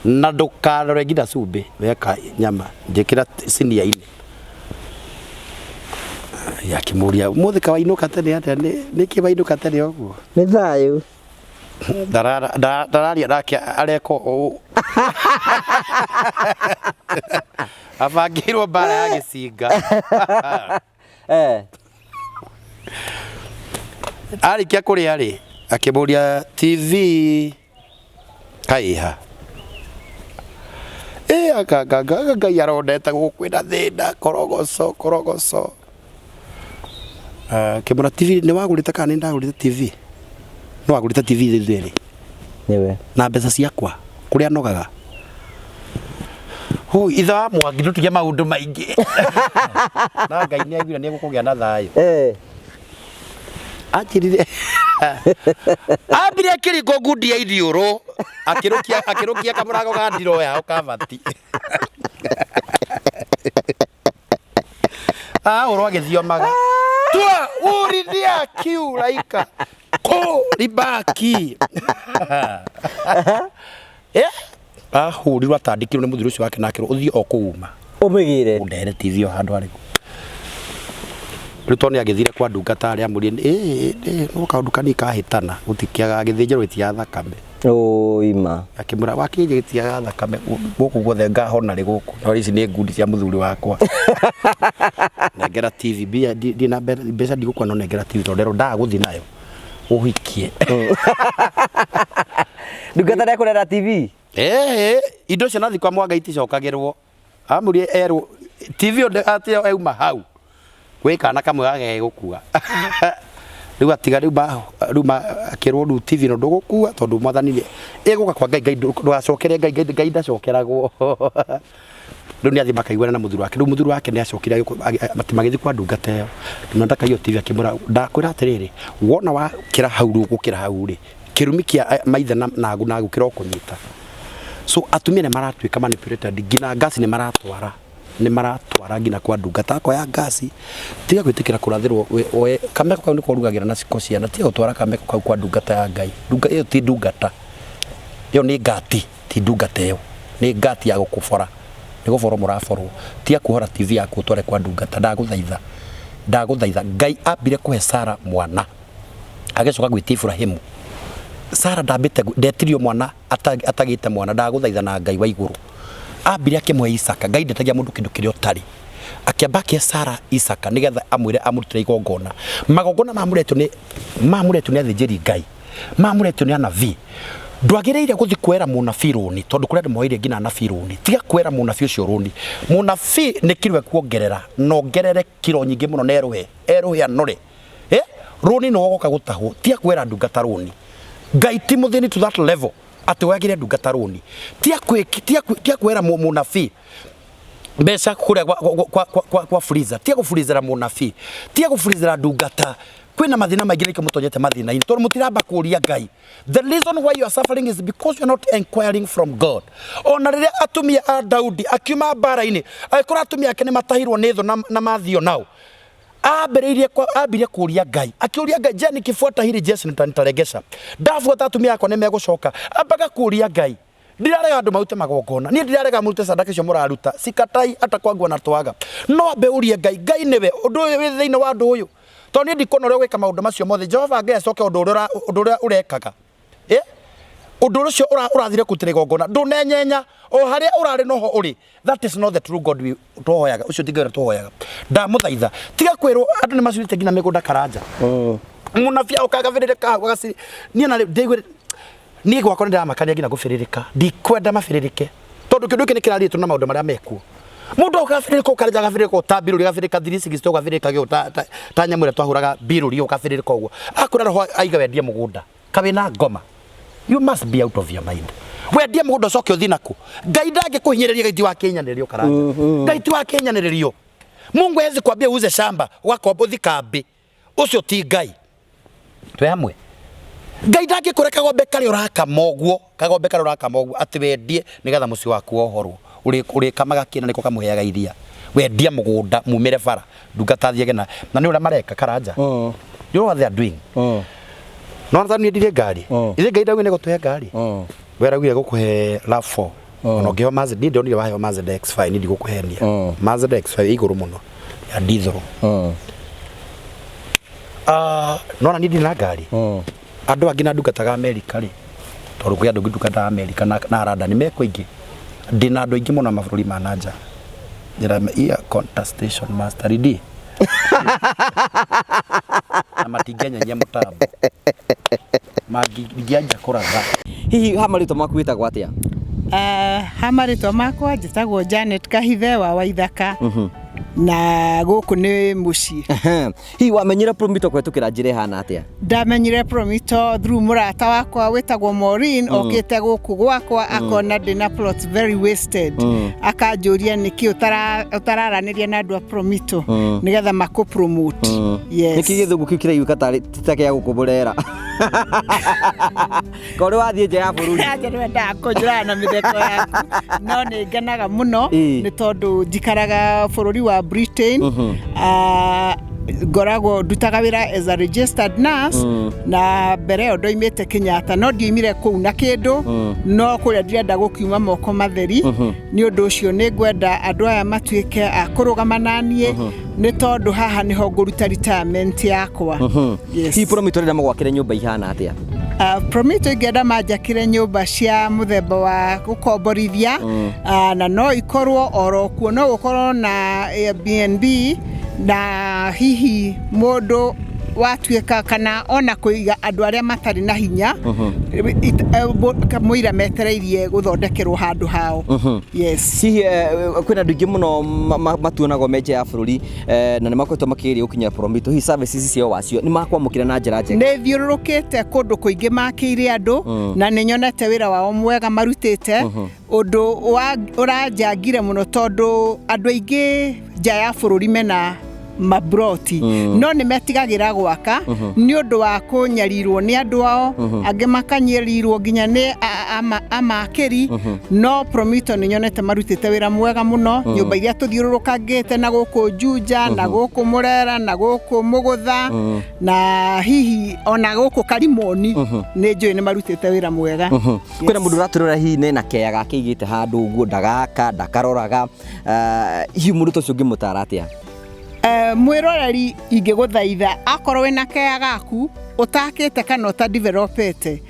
Na ndũkarore nginya cumbĩ, weka nyama, njĩkĩra sinia-inĩ. Akĩmũria, ũmũthĩ ka wainũka tene atĩa? Nĩkĩ wainũka tene ũguo? Nĩ thayũ. Ndararia nake areka ũũ. Abangĩirwo mbara ya gĩcinga. Arĩkia kũrĩa rĩ, akĩmũria TV kaĩha. Ĩ anga anga anga Ngai arondete gũkũ kwĩna thĩna korogoco korogoco. Akĩmwĩra TV nĩ wagũrĩte kana nĩ ndagũrĩte TV? Nĩ wagũrĩte TV ithuerĩ Nĩwe. Na mbeca ciakwa kũrĩa nogaga. Hũ ithe wa Mwangi ndũtige maũndũ maingĩ. Na Ngai nĩ aiguire nĩ egũkũgĩa na thayũ. Anjĩrire ambire akĩringwo ngundi ya iniũrũ akĩrũkia akĩrũkia kamũrango ga ndiro yao kabati. Ahũrwo agĩthiomaga. Tua urithia kiu raika kũ ribaki. Eh? Ahũrirwo atandĩkirwo nĩ mũthuri ũcio wake na akĩrwo ũthiĩ o kũu uma. Ũmĩgĩre. Ũndehere TV o handũ harĩkũ. Rĩu tondũ nĩ agĩthire kwa ndungata arĩa amũrie ĩ no kaũndũ kanini kahĩtana gũtikĩaga gĩthĩnjĩro gĩtiaga thakame. Ũima. Akĩmwĩra wakĩnjĩ gĩtiaga thakame gũkũ guothe ngahona rĩ gũkũ no ici nĩ ngundi cia mũthuri wakwa. Nengera TV mbia ndirĩ na mbeca ndigũkua no nengera TV tondũ nderwo ndaga gũthiĩ nayo ũhikie. Ndungata ndekũrera TV? Ĩĩ indo cio nathi kwa Mwanga iticokagĩrwo. Amũrie erwo TV ĩyo atĩ yauma hau gwĩ kana kamwe gake gegũkua. Rĩu atiga rĩu ma rĩu ma akĩrwo rĩu TV ĩno ndũgũkua tondũ mwathani nĩ ĩgũka kwa Ngai Ngai ndũgacokere Ngai Ngai Ngai ndacokeragwo. Rĩu nĩ athiĩ makaiguana na mũthuri wake. Rĩu mũthuri wake nĩ acokire atĩ magĩthiĩ kwa ndungata ĩyo. Akĩmwĩra ndakaiywo TV akĩmwĩra ndakwĩra atĩrĩrĩ wona wakĩra hau rĩu gũkĩra hau rĩ kĩrumi kĩa maithe na nagu nagu kĩrokũnyita. So atumia nĩ maratuĩka manipulated nginya ngasi nĩ maratwara nĩ maratwara nginya kwa ndungata akoya ngasi tiga gwĩtĩkĩra kũrathĩrwo oe kameko kau nĩko ũrugagĩra na ciko ciana tiga gũtwara kameko kau kwa ndungata ya Ngai. Ndunga ĩyo ti ndungata ĩyo nĩ ngati ti ndungata ĩyo nĩ ngati ya gũkũbora nĩ gũborwo mũraborwo tiga kuohora TV yaku ũtware kwa ndungata ndagũthaitha ndagũthaitha Ngai ambire kũhe Sarah mwana agĩcoka gwĩtia Iburahĩmu. Sarah ndambĩte ndetirio mwana atagĩte mwana ndagũthaitha na Ngai wa igũrũ. Ambire akĩmũhe Isaka. Ngai ndetagia mũndũ kĩndũ kĩrĩa ũtarĩ. Akĩamba akĩhe Sarah Isaka nĩgetha amwĩre amũrutĩre igongona. Magongona mamũretwo nĩ mamũretwo nĩ athĩnjĩri Ngai. Mamũretwo nĩ anabii. Ndwagĩrĩire gũthiĩ kwera mũnabii rũni tondũ kũrĩ andũ moeire nginya anabii rũni. Tiga kwera mũnabii ũcio rũni. Mũnabii nĩ kiro ekuongerera na ongerere kiro nyingĩ mũno na erũhe erũhe anore. Eh? Rũni nĩ wogoka gũtahwo. Tiga kwera ndungata rũni. Ngai ti mũthĩni to that level atĩ woyagĩre ndungata rũni. Tiga kwĩ tiga tiga kwera mũnabii mbeca kũrĩa kwa, kwa, kwa, kwa, kwa, kwa freezer. Tiga gũburizera mũnabii. Tiga gũburizera ndungata. Kwĩna mathĩna maingĩ nĩkĩo mũtonyete mathĩna-inĩ tondũ mũtiramba kũria Ngai. The reason why you are suffering is because you are not inquiring from God. Ona rĩrĩa atumia a Daudi akiuma mbara-inĩ, agĩkora atumia ake nĩ matahirwo nĩ thũ na, na mathio nao. Ambĩrĩirie ambire kũria Ngai. Akĩũria Ngai, je nikifuata hili jeshi nitaregesha. Ndabuata atumia akwa nĩ megũcoka. Ambaga kũria Ngai. Ndirarega andũ marute magongona. Niĩ ndirarega mũrute sadaka icio mũraruta. Sikatai hata kwangu anatoaga. No ambe ũrie Ngai, Ngai nĩwe ũndũ ũyũ wĩ thĩinĩ wa ũndũ ũyũ. Tondũ niĩ ndikuona ũrĩa ũgwĩka maũndũ macio mothe. Jehova Ngai acoke ũndũ ũrĩa ũndũ ũrĩa ũrekaga. Eh? Ũndũ ũcio ũrathire kũrutĩra igongona ndũnenyenya o harĩa ũrarĩ noho ũrĩ. That is not the true God we tũhoyaga. Ũcio ti Ngai ũrĩa tũhoyaga. Ndamũthaitha tiga kwĩrwo andũ nĩ macurĩte nginya mĩgũnda Karanja. Mũnabii oka agabĩrĩrĩka hau agaci niĩ na ndĩiguire niĩ gwakwa nĩ ndĩramakania nginya gũbĩrĩrĩka ndikwenda mabĩrĩrĩke tondũ kĩndũ gĩkĩ nĩ kĩrarĩtwo na maũndũ marĩa mekuo mũndũ ũgabĩrĩrĩka ũkarĩja agabĩrĩrĩka ũta mbirũri agabĩrĩrĩka 360 ũgabĩrĩrĩka gĩũ ta, ta, ta nyamũ ĩrĩa twahũraga mbirũri ũgabĩrĩrĩka ũguo akwĩra roho aiga wendie mũgũnda kawĩ na ngoma you must be out of your mind wendie mũgũnda ũcoke ũthiĩ naku Ngai ndangĩkũhinyĩrĩria Ngai ti wa kĩnyanĩrĩrio Karanja Ngai ti wa kĩnyanĩrĩrio Mungu hawezi kuambia uuze shamba ũgakomba ũthi kambĩ ũcio ti Ngai twĩ hamwe Ngai ndangĩkũre kagombe karĩa ũrakama ũguo kagombe karĩa ũrakama ũguo atĩ wendie nĩgetha mũciĩ waku wohorwo ũrĩkamaga kĩna nĩko kamũheaga iria wendia mũgũnda mumĩre bara ndungata athiage na na nĩ ũrĩa mareka Karanja you know what they are doing no na niĩ ndirĩ ngari ithe Ngai ndaugire nĩ gũtũhe ngari we araugire gũkũhe RAV4 ona ũngĩheo Mazda niĩ ndonire waheo Mazda X5 niĩ ndigũkũhenia Mazda X5 ĩ igũrũ mũno ya diesel. Nona niĩ ndirĩ na ngari. Andũ angĩ na ndungataga Amerika rĩ, tondũ kwĩ andũ ndungataga Amerika na London mekwo aingĩ. Ndĩna andũ aingĩ mũno mabũrũri ma na nja. Njĩra iya contestation master D. Na matingĩanyenyia mũtambo. Mangĩanjia kũratha. Hihi ha marĩtwa maku wĩtagwo atĩa? Ha marĩtwa makwa njĩtagwo Janet Kahithe wa Waithaka na gũkũ nĩ mũciĩ. Hihi wamenyire Promito kũhetũkĩra njĩra ĩhana atĩa? Ndamenyire Promito through mũrata wakwa wĩtagwo Maureen okĩte gũkũ gwakwa akona ndĩna plots very wasted, akanjũria nĩkĩ ũtararanĩria na andũ a Promito nĩgetha makũ promote. Yes. Nĩkĩ gĩthũngũ kĩu kĩraiguĩka tarĩ ta kĩa gũkũ Burera? Korwo wathiĩ nja ya bũrũri. Anja nĩwendaga kũnjũraga na mĩtheko yaku, no nĩ ngenaga mũno nĩ tondũ njikaraga bũrũri wa Britain. Ngoragwo ndutaga wĩra as a registered nurse, na mbere ĩyo ndoimĩte Kenyatta, no ndioimire kũu na kĩndũ, no kũrĩa ndirenda gũkiuma moko matheri. Nĩ ũndũ ũcio nĩ ngwenda andũ aya matuĩke a kũrũgama na niĩ, nĩ tondũ haha nĩho ngũruta retirement yakwa. Yes. Hihi Promito rĩrĩa magwakĩre nyũmba ihana atĩa? Promito ingĩenda manjakĩre nyũmba cia mũthemba wa gũkomborithia, na no ikorwo oro kuo, no gũkorwo na Airbnb, na hihi mũndũ watuĩka kana ona kũiga andũ arĩa matarĩ na hinya mũira metereirie gũthondekerwo handũ hao. Yes. Hihi kwĩna andũ aingĩ mũno matuonagwo me nja ya bũrũri, na nĩ makoretwo makĩgeria gũkinyĩra Promito, hihi services ciao wacio nĩ makwamũkĩra na njĩra njega? Nĩ thiũrũrũkĩte kũndũ kũingĩ makĩire andũ, na nĩ nyonete wĩra wao mwega marutĩte. Ũndũ ũranjangire mũno tondũ andũ aingĩ nja ya bũrũri mena mabroti, no nĩ metigagĩra gwaka nĩ ũndũ wa kũnyarirwo nĩ andũ ao, angĩ makanyarirwo nginya nĩ amakĩri. No Promito nĩ nyonete marutĩte wĩra mwega mũno. Nyũmba iria tũthiũrũrũkangĩte na gũkũ Juja, na gũkũ Mũrera, na gũkũ Mũgũtha, na hihi ona gũkũ Karimoni, nĩ njũĩ nĩ marutĩte wĩra mwega. Kwĩna mũndũ ũratũrora hihi nena kea gake aigĩte handũ ũguo, ndagaka ndakaroraga, hihi mũndũ ta ũcio ũngĩmũtara atĩa? Mwĩroreri, ingĩgũthaitha akorwo wĩna kea gaku ũtakĩte kana ũtadevelopete,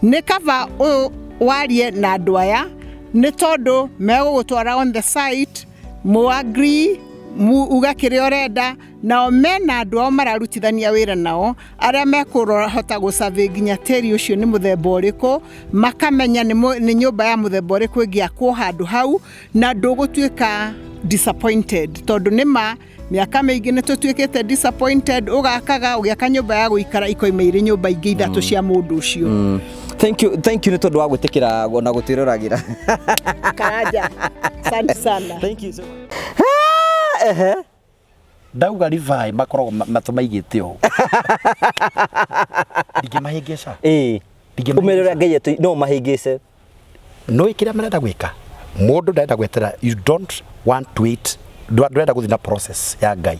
nĩ kaba warie na andũ aya, nĩ tondũ megũgũtwara on the site, mũ agree, uge kĩrĩa ũrenda, nao mena andũ ao mararutithania wĩra nao arĩa mekũhota gũsurvey nginya tĩri ũcio nĩ mũthemba ũrĩkũ, makamenya nĩ nyũmba ya mũthemba ũrĩkũ ĩngĩakwo handũ hau, na ndũgũtuĩka disappointed, tondũ nĩma mĩaka mĩingĩ nĩ tũtuĩkĩte disappointed, ũgakaga ũgĩaka nyũmba ya gũikara ikoima irĩ nyũmba ingĩ ithatũ cia mũndũ ũcio. Thank you, thank you nĩ tondũ wa gwĩtĩkĩra na gũtwĩroragĩra. Karanja, asante sana. Thank you so much. Ehe. Ndauga Levi makoragwo matũ maigĩte ũũ. Ndingĩmahĩngĩca. Ũmere ũrĩa Ngai atũ no mahĩngĩce. No kĩrĩa marenda gwĩka, mũndũ ndarenda gwetera, you don't want to wait, ndũrenda gũthiĩ na process ya Ngai.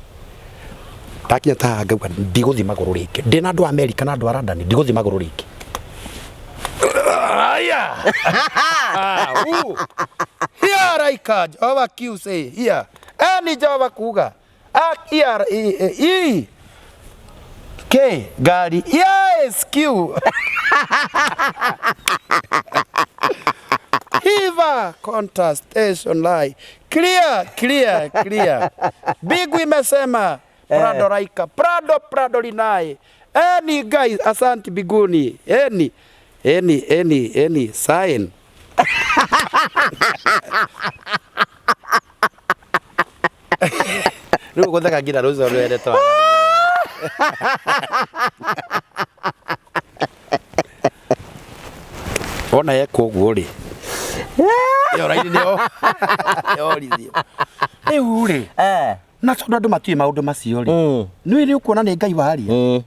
Ndakinya ta haha ngauga ndigũthiĩ magũrũ rĩngĩ. Ndĩna andũ a Amerika na andũ a London, ndigũthiĩ magũrũ rĩngĩ. Aya! Here raika, Jehova Q say, here. Ni Jehova kuga. A, E, R, E, E, E. K, gari. Yes, Q. Hiva, contestation lie. Clear, clear, clear. Big imesema Prado raika. Prado, Prado linai. Eni guys, asante biguni. Eni, eni, eni, eni, sign. Rĩu gũtheka nginya rũcio rwendetwo. Wona yekwo ũguo rĩ, ĩyo raini nĩyo yorithio. Rĩu rĩ, na tondũ andũ matiũĩ maũndũ macio rĩ, nĩ nĩ ũkuona nĩ Ngai waria.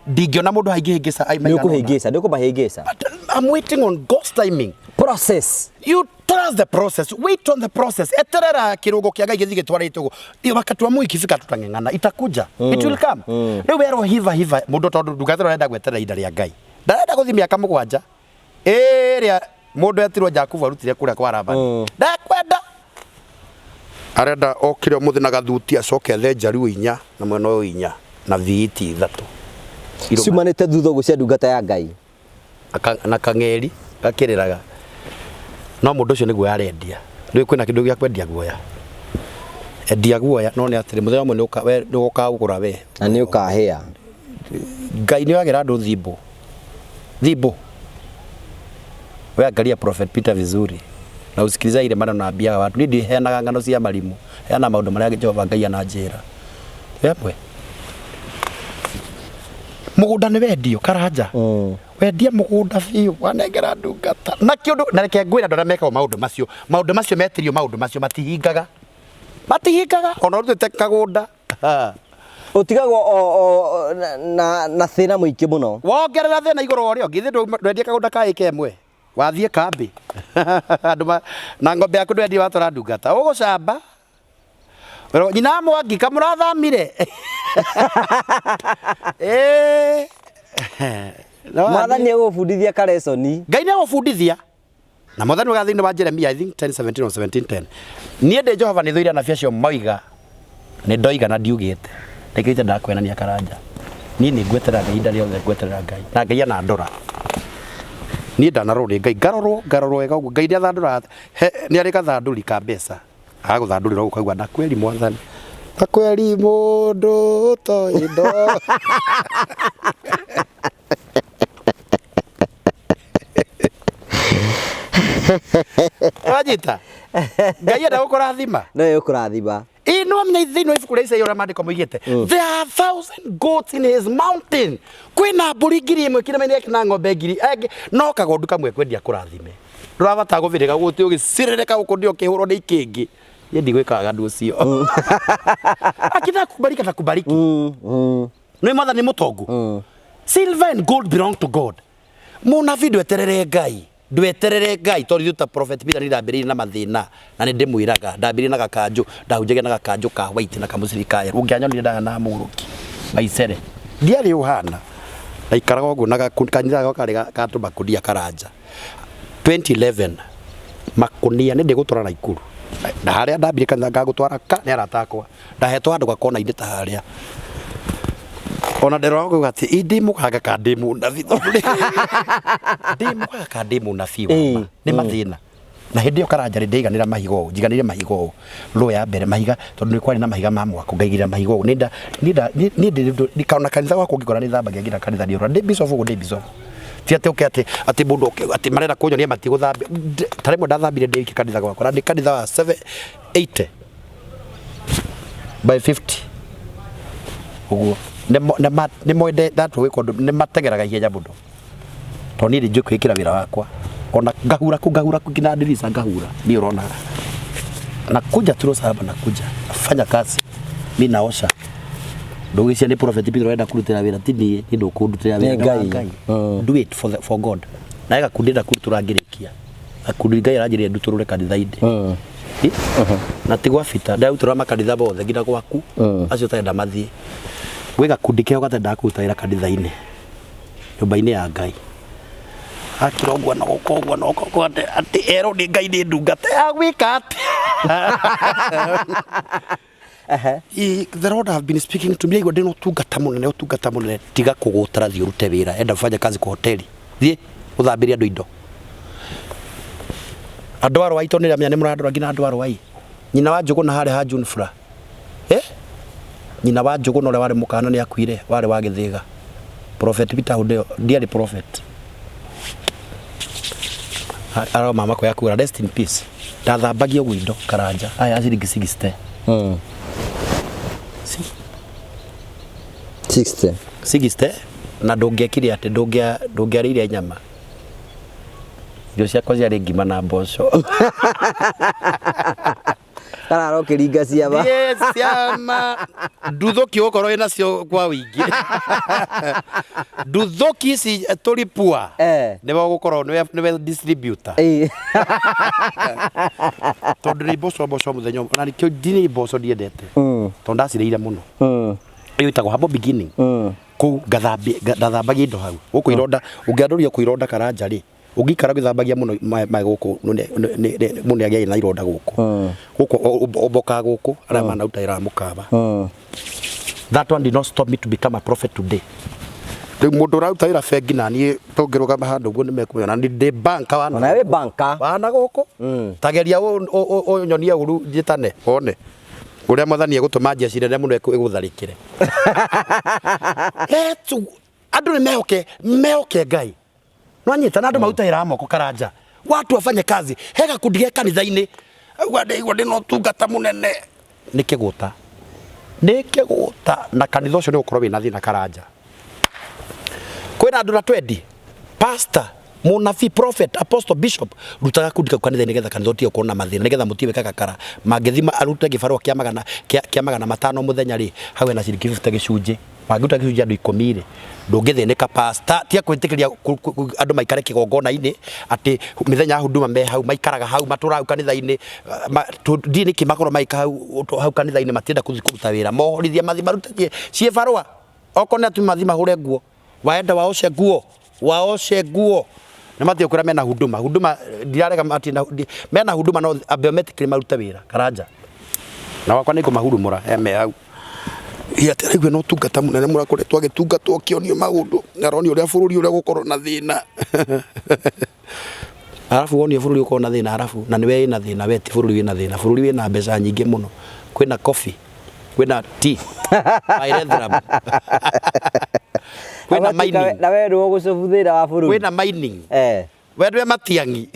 Ndingĩona mũndũ aingĩhĩngĩca Nĩ ũkũhĩngĩca, nĩ ũkũmahĩngĩca. But I'm waiting on God's timing. Process. You trust the process. Wait on the process. Eterera kirungo kia Ngai gĩthiĩ gĩtwarĩte ũguo. Wakati wa Mungu ikifika tutang'eng'ana. Itakuja. It will come. Rĩu werwo hiva hiva mũndũ tondũ ndungatĩra ũrenda gweterera ihinda rĩa Ngai. Ndarenda gũthiĩ mĩaka 7. Ĩrĩa mũndũ etirwo Jakubu arutire kũrĩa kwa Labani. Ndakwenda. Arenda okire ũmũthĩ na gathuti acoke athe njaruo 4 na mwena ũyũ 4 na viiti 3. Irũma. Ciumanĩte thutha ũguo cia ndungata ya Ngai. Na kang'eri gakĩrĩraga no mũndũ ũcio nĩ guoya arendia. Nĩ kwĩna kĩndũ gĩa kwendia guoya, endia guoya, no nĩ atĩrĩ, mũthenya ũmwe nĩ ũkaũgũra we. Na nĩ ũkahĩa. Ngai nĩ oyagĩra andũ thimbo thimbo. We angalia Prophet Peter vizuri na usikilize ile maneno naambiaga watu. Niĩ ndiheanaga ng'ano cia marimũ, heana maũndũ marĩa Jehova Ngai ananjĩra. Wemwe mũgũnda nĩ wendio Karanja. Wendia mũgũnda biũ, wanengera ndungata na kĩũndũ. Na reke ngwĩre, andũ arĩa mekaga maũndũ macio metirio, maũndũ macio matihingaga, matihingaga ona ũrutĩte kagũnda. Ũtigagwo o na thĩna mũingĩ mũno. Wongerera thĩna igũrũ wa ũrĩa ũngĩ. Ithe ndwendie kagũnda ka ĩka ĩmwe, wathiĩ kambĩ andũ na ng'ombe yaku ndwendie, watwara ndungata ũgũcamba. Wĩrwo, nyina wa Mwangi kamũrathamire. Ĩĩ. No. Mwathani egũbundithia kareconi. Ngai nĩ agũbundithia na Mwathani wa thĩinĩ wa Jeremia, I think 10:17 or 17:10, niĩ ndĩ Jehova nĩ thũire anabii acio moiga nĩ ndoiga na ndiugĩte. Ndĩkĩte ndakwenania Karanja, niĩ nĩ ngweterera Ngai ihinda rĩothe, ngweterera Ngai na Ngai anandora. Niĩ ndanarorwo nĩ Ngai, ngarorwo, ngarorwo wega ũguo. Ngai nĩ athandũraga, nĩ arĩ gathandũri ka mbeca agagũthandũrĩra ũguo, ũkaigua na kweri Mwathani, na kweri mũndũ ũtoĩ ndo. Wanyita, Ngai enda gũkũrathima. No ĩkũrathima. Ĩ no amenya thĩinĩ wa ibuku rĩa Isaia ũrĩa maandĩko moigĩte, there are 1,000 goats in his mountain, kwĩna mbũri 1,000 kĩrĩma-inĩ gĩake na ng'ombe ngiri angĩ, no kagondu kamwe kwendia kũrathime. Ndũrabatara gũthĩrĩka gũtĩ ũgĩcĩrĩrĩka gũkũ ndio ũkĩhũrwo nĩ ikĩngĩ. Niĩ ndigwĩkaga ũndũ ũcio. Akitaka kubariki atakubariki. Nĩ Mwathani mũtongu. Silver and gold belong to God. Mũnabii, ndweterere Ngai, ndweterere Ngai, tondũ ithuĩ ta Prophet Peter nĩ ndambĩrĩirie na mathĩna, na nĩ ndĩmwĩraga ndambĩrĩirie na gakanjũ, ndahunjagia na gakanjũ ka white na kamũcibi ka yellow. Ũngĩanyonire ndaya na mũgũrũki maicere, ndiarĩ ũhana, ndaikaraga ũguo na kanitha gakwa karĩ ka tũmakũnia. Karanja, 2011 makũnia nĩ ndĩgũtwara Naikuru na harĩa ndambire kanitha ngagũtwara ka nĩ arata akwa, ndahetwo handũ gakona-inĩ ta harĩa ona ndĩrora kuga atĩ ĩ ndĩ mũganga ka ndĩ mũnabii, tondũ ndĩ mũganga ka ndĩ mũnabii wa ma. Nĩ mathĩna na hĩndĩ ĩyo Karanja rĩ, ndĩiganĩra mahiga ũũ, njiganĩire mahiga ũũ rũ ya mbere mahiga, tondũ nĩ kwarĩ na mahiga ma mwako, ngaigĩrĩra mahiga ũũ. Nĩ nda niĩ ndĩ kana kanitha gwakwa ũngĩkora nĩ thambagia nginya kanitha nĩ ũrora ndĩ bishop ũguo, ndĩ bishop, ti atĩ ũke atĩ mũndũ oke atĩ marenda kũnyonia matigũthambia. Ta rĩmwe ndathambire ndĩ wiki kanitha gwakwa, na ndĩ kanitha wa 7 80 by 50 ũguo. Nĩ moĩ ndatua gwĩka ũndũ nĩ mateng'eraga ihenya mũno, tondũ niĩ nĩ njũĩ kwĩĩkĩra wĩra wakwa, ona ngahura kũ, ngahura kũ nginya ndirica ngahura. Niĩ ũrona nakuja tu saba, nakuja nafanya kazi, mi naosha. Ndũgĩcia nĩ Prophet Peter ũrenda kũrutĩra wĩra, ti niĩ, niĩ ndũkũndutĩra wĩra. Nĩ nĩ wa Ngai. Ngai. Do it for God. Na gakundi ndenda kũrutũra ngĩrĩkia gakundi, Ngai aranjĩrire ndutũrũre kanitha-inĩ. Ĩ? Na ti gwa bita ndarutũra makanitha mothe nginya gwaku, acio ũtarenda mathiĩ gwĩ gakundi keho gatendaga kũruta wĩra kanitha-inĩ, nyũmba-inĩ ya Ngai, akira ũguo na gũkũ ũguo na gũkũ ũguo, atĩ erwo nĩ Ngai nĩ ndungata ya gwĩka atĩ. The Lord have been speaking to me, aigua ndĩna ũtungata mũnene, ũtungata mũnene. Tiga kũgũtara, thiĩ ũrute wĩra, enda kufanya kazi kwa hoteli, thiĩ ũthambĩrie andũ indo. Andũ a Rwai, tondũ nĩramenya nĩ mũrandora, nginya andũ a Rwai, nyina wa Njũgũna harĩa ha Junfra, eh? Nyina wa Njũgũna ũrĩa warĩ mũkana nĩ akuire, warĩ wa Gĩthĩga. Prophet Peter Hundeo ndiarĩ prophet aro mama kwa yakura, rest in peace. Ndathambagia ũguo indo Karanja aya ciringi 60. Si 60. 60, na ndũngĩekire atĩ ndũngĩarĩire nyama, irio ciakwa ciarĩ ngima na mboco. Karara ũkĩringa ciama. Yes, ciama nduthũki ũgũkorwo wĩ nacio kwa wĩingĩ, nduthũki ici tũripua. Nĩwe ũgũkorwo nĩwe distributor. Tondũ nĩ mboco, mboco mũthenya ũmwe, na nĩkĩo ndini mboco ndiendete, tondũ ndacirĩire mũno. Ĩyo ĩtagwo humble beginning. Kũu ndathambagia indo hau gũkũ ironda, ũngĩandũria kũ ironda Karanja rĩ, ũngĩikara ũgĩthambagia mũno maĩ gũkũ, mũndũ nĩagĩaga na ironda gũkũ gũkũ, ũmbokaga gũkũ arĩa manauta wĩra wa mũkawa. That one did not stop me to become a prophet today. Rĩu mũndũ ũraruta wĩra bengi na niĩ tũngĩrũgama handũ ũguo nĩmekũmenya na ndĩ banka wana. Ona wĩ banka. Wana gũkũ. Tageria ũnyonie ũru njĩtane wone. Ũrĩa mwathani egũtũma njeci nene mũno ĩgũtharĩkĩre. Let's andũ nĩ mehoke mehoke Ngai. Nwanyita na andũ marute wĩra wa moko karanja. Watu wafanye kazi. He gakundi ge kanitha-inĩ. Auga ndĩigua ndĩna ũtungata mũnene. Nĩ kĩgũta. Nĩ kĩgũta na kanitha ũcio nĩ ũgũkorwo wĩna thĩna karanja. Kwĩna andũ na twendi. Pastor, mũnabii, prophet, apostle, bishop, ruta gakundi kau kanitha-inĩ nĩgetha kanitha ũtige gũkorwo na mathĩna nĩgetha mũtige gwĩka gakara. Mangĩthima arute gĩbarũa kĩa magana kĩa, kĩa 500 mũthenya rĩ, hau hena ciringi 50 gĩcunjĩ. Mangĩruta gĩcunjĩ andũ 10 rĩ, ndũngĩthĩnĩka pastor. Tiga kwĩtĩkĩria andũ maikare kĩgongona-inĩ atĩ mĩthenya ya huduma me hau maikaraga hau matũraga hau kanitha-inĩ ndiĩ nĩkĩ makorwo magĩka hau hau kanitha-inĩ matienda kũthiĩ kũruta wĩra mohorithie mathiĩ marute ciĩbarũa okorwo nĩ atumia mathiĩ mahũre nguo waende waoshe nguo waoshe nguo na matige kwĩra mena huduma huduma ndirarega mati mena huduma no ambe metĩkĩre marute wĩra karanja na wakwa nĩ ngũmahurumũra he me hau atĩ araigua no tungata mũnene mũrakoretwo agĩtungatwo akĩonio maũndũ aronio ũrĩa bũrũri ũrĩa gũkorwo na thĩna arabu wonio bũrũri ũkorwo na thĩna arabu na nĩwe wĩna thĩna we ti bũrũri wĩna thĩna bũrũri wĩna mbeca nyingĩ mũno kwĩna coffee kwĩna tea Pyrethrum kwĩna mining Na we nĩwe ũgũcobu thĩna wa bũrũri. kwĩna mining we ndwe matiang'i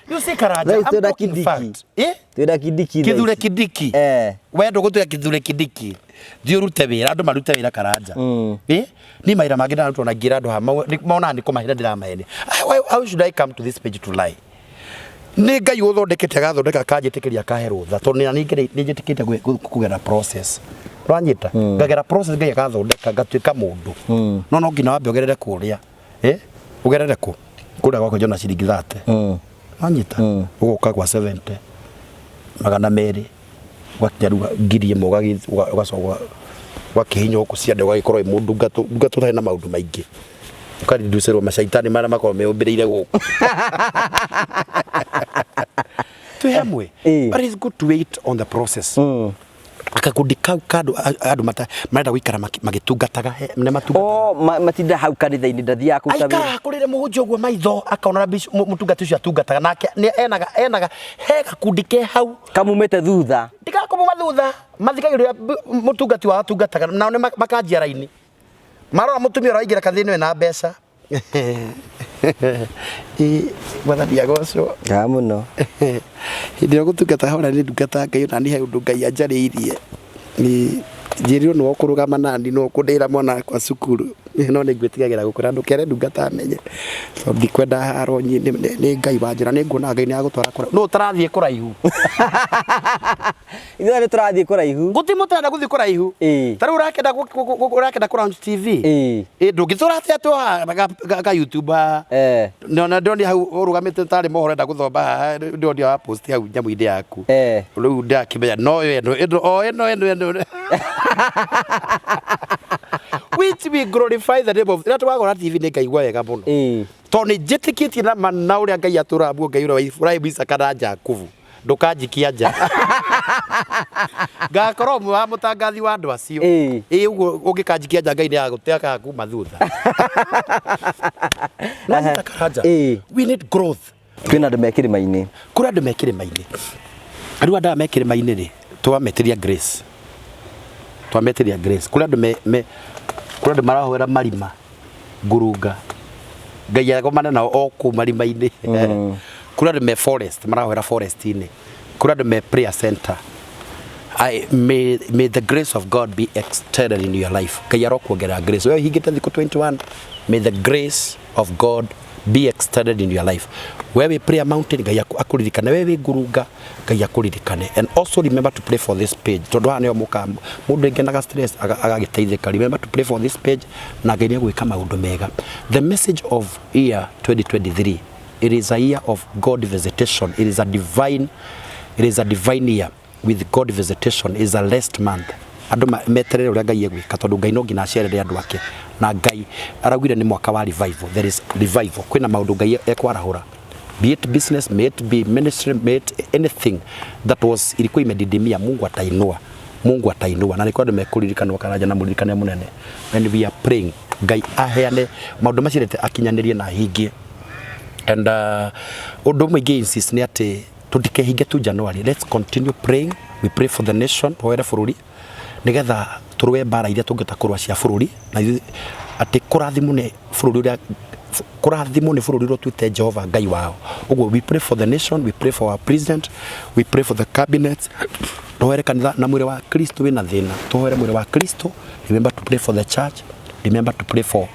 you see karanja Rĩu I'm twĩna talking Kindiki. fact. Eh? Twĩna Kindiki. Kithure Kindiki we ndũgũtuĩka Kithure Kindiki thiĩ ũrute wĩra andũ marute wĩra karanja ĩ niĩ mawĩra mangĩ ndarutwo na ngĩra andũ haha monaga nĩ kũmahĩra ndĩramahenia. How should I come to this page to lie? Nĩ Ngai ũthondekete agathondeka akanjĩtĩkĩria akahe rũtha tondũ nĩ ningĩ nĩ njĩtĩkĩte kũgera process ũranyita ngagera process Ngai agathondeka ngatuĩka mũndũ no no nginya wambe ũgerere kũrĩa ũgerere kũ kũrĩa gwa kwenjwo na ciringi 30 wanyita ũgoka gwa 70 200 ũgakinya rĩu 1000 ũgacoka ũgakĩhinya gũkũ ciande ũgagĩkorwo wĩ mũndũ ngatũ ũtarĩ na maũndũ maingĩ ũkarinducĩrwo macaitani marĩa makoragwo meyũmbĩrĩire gũkũ twĩ hamwe. But it's good to wait on the process. Akakundi kau ka andũ andũ marenda gũikara magĩtungataga nĩ matungataga. Oh, matinda hau kanitha-inĩ ndathiaga kũruta wĩra. Aikaraga kũrĩre mũhunjia ũguo maitho akona mũtungati ũcio atungataga nake nĩ enaga he gakundi ke hau Kamumĩte thutha. Ndigakumuma thutha mathikagĩrĩria mũtungati wao atungataga nao nĩ makanjia raini marora mũtumia ũrĩa waingĩra kanitha-inĩ wĩna mbeca mwathani agocwo Nga mũno. Hĩndĩ ĩrĩa gũtungata hora nĩ ndungata Ngai ona niĩ he ũndũ Ngai anjarĩirie njĩrirwo nĩwe ũkũrũgama nani nĩwe ũkũndĩhĩra mwana wakwa cukuru no nĩ ngwĩtigagĩra gũkwĩra ndũkere ndungata amenye tondũ ndikwenda haro nĩ Ngai wanjĩra nĩ nguona Ngai nĩ agũtwara kũraihu nũ ũtarathiĩ kũraihu Ithuĩ nĩ tũrathiĩ kũraihu. Gũtirĩ mũtarenda gũthiĩ kũraihu. Ta rĩu ũrakenda ũrakenda kũ launch TV. Ĩ ndũngĩtũra atĩa tũ ga YouTube haha. Na ndonire hau ũrũgamĩte tarĩ mohoro ũrenda gũthoma haha ndonire wa post hau nyamũ-inĩ yaku. Rĩu ndakĩmenya no ĩno ĩno o ĩno ĩno ĩno. Which we glorify the name of rĩrĩa twagũra TV nĩ ngaigua wega mũno. Tondũ nĩ njĩtĩkĩtie na ma na ũrĩa Ngai atũraga muoyo Ngai ũrĩa wa Iburahĩmu Isaka na Jakubu. Ndũkanjikia nja. Ngakorwo ũmwe wa mũtangathi wa andũ acio. Ĩ ũguo ũngĩkanjikia nja Ngai nĩ agũte akakuma thutha. Nanyita karanja. We need growth. Kwĩna andũ me kĩrĩma-inĩ. Kũrĩ andũ me kĩrĩma-inĩ. Rĩu andũ aya me kĩrĩma-inĩ rĩ, twametĩria grace. Twametĩria grace. Kũrĩ andũ me kũrĩ andũ marahoera marima ngurunga. Ngai agomane nao o kũu marima-inĩ. Kũrĩ andũ me forest marahoera forest-inĩ. Kũrĩ andũ me prayer center. May the grace of God be extended in your life. Ngai arokuongerera grace. Wewe hingĩte thikũ 21, may the grace of God be extended in your life. Wewe prayer mountain Ngai akũririkane. Wewe ngurunga Ngai akũririkane. And also remember to pray for this page. Tondũ haha nĩho mũka mũndũ ĩngĩ stress agagĩteithĩka. Remember to pray for this page na Ngai nĩegwĩka maũndũ mega. The message of year 2023, it is a year of God visitation. It is a divine, it is a divine year with God visitation. It is a last month. Andũ meterere ũrĩa Ngai egwĩka tondũ Ngai no nginya acerere andũ ake na Ngai araugire nĩ mwaka wa revival. There is revival. Kwĩna maũndũ Ngai ekwarahũra. Be it business, may it be ministry, may it anything that was ilikuwa imedidimia, Mungu atainua. Mungu atainua na nĩkũrĩ andũ mekũririkanwo Karanja na mũririkane mũnene. And we are praying Ngai aheane maũndũ macio erĩte akinyanĩrie na ahingie. And ũndũ ũmwe ingĩ insist nĩ atĩ tũtikehinge tu January. Let's continue praying. We pray for the nation, tũhoere bũrũri nĩgetha tũrũe mbara iria tũngĩhota kũrũa cia bũrũri na ithuĩ atĩ kũrathimwo nĩ bũrũri ũrĩa kũrathimwo nĩ bũrũri ũrĩa ũtuĩte Jehova Ngai wao. Ũguo we pray for the nation, we pray for our president, we pray for the cabinet. Tũhoere kanitha na mwĩrĩ wa Kristo wĩna thĩna. Tũhoere mwĩrĩ wa Kristo. Remember to pray for the church. Remember to pray for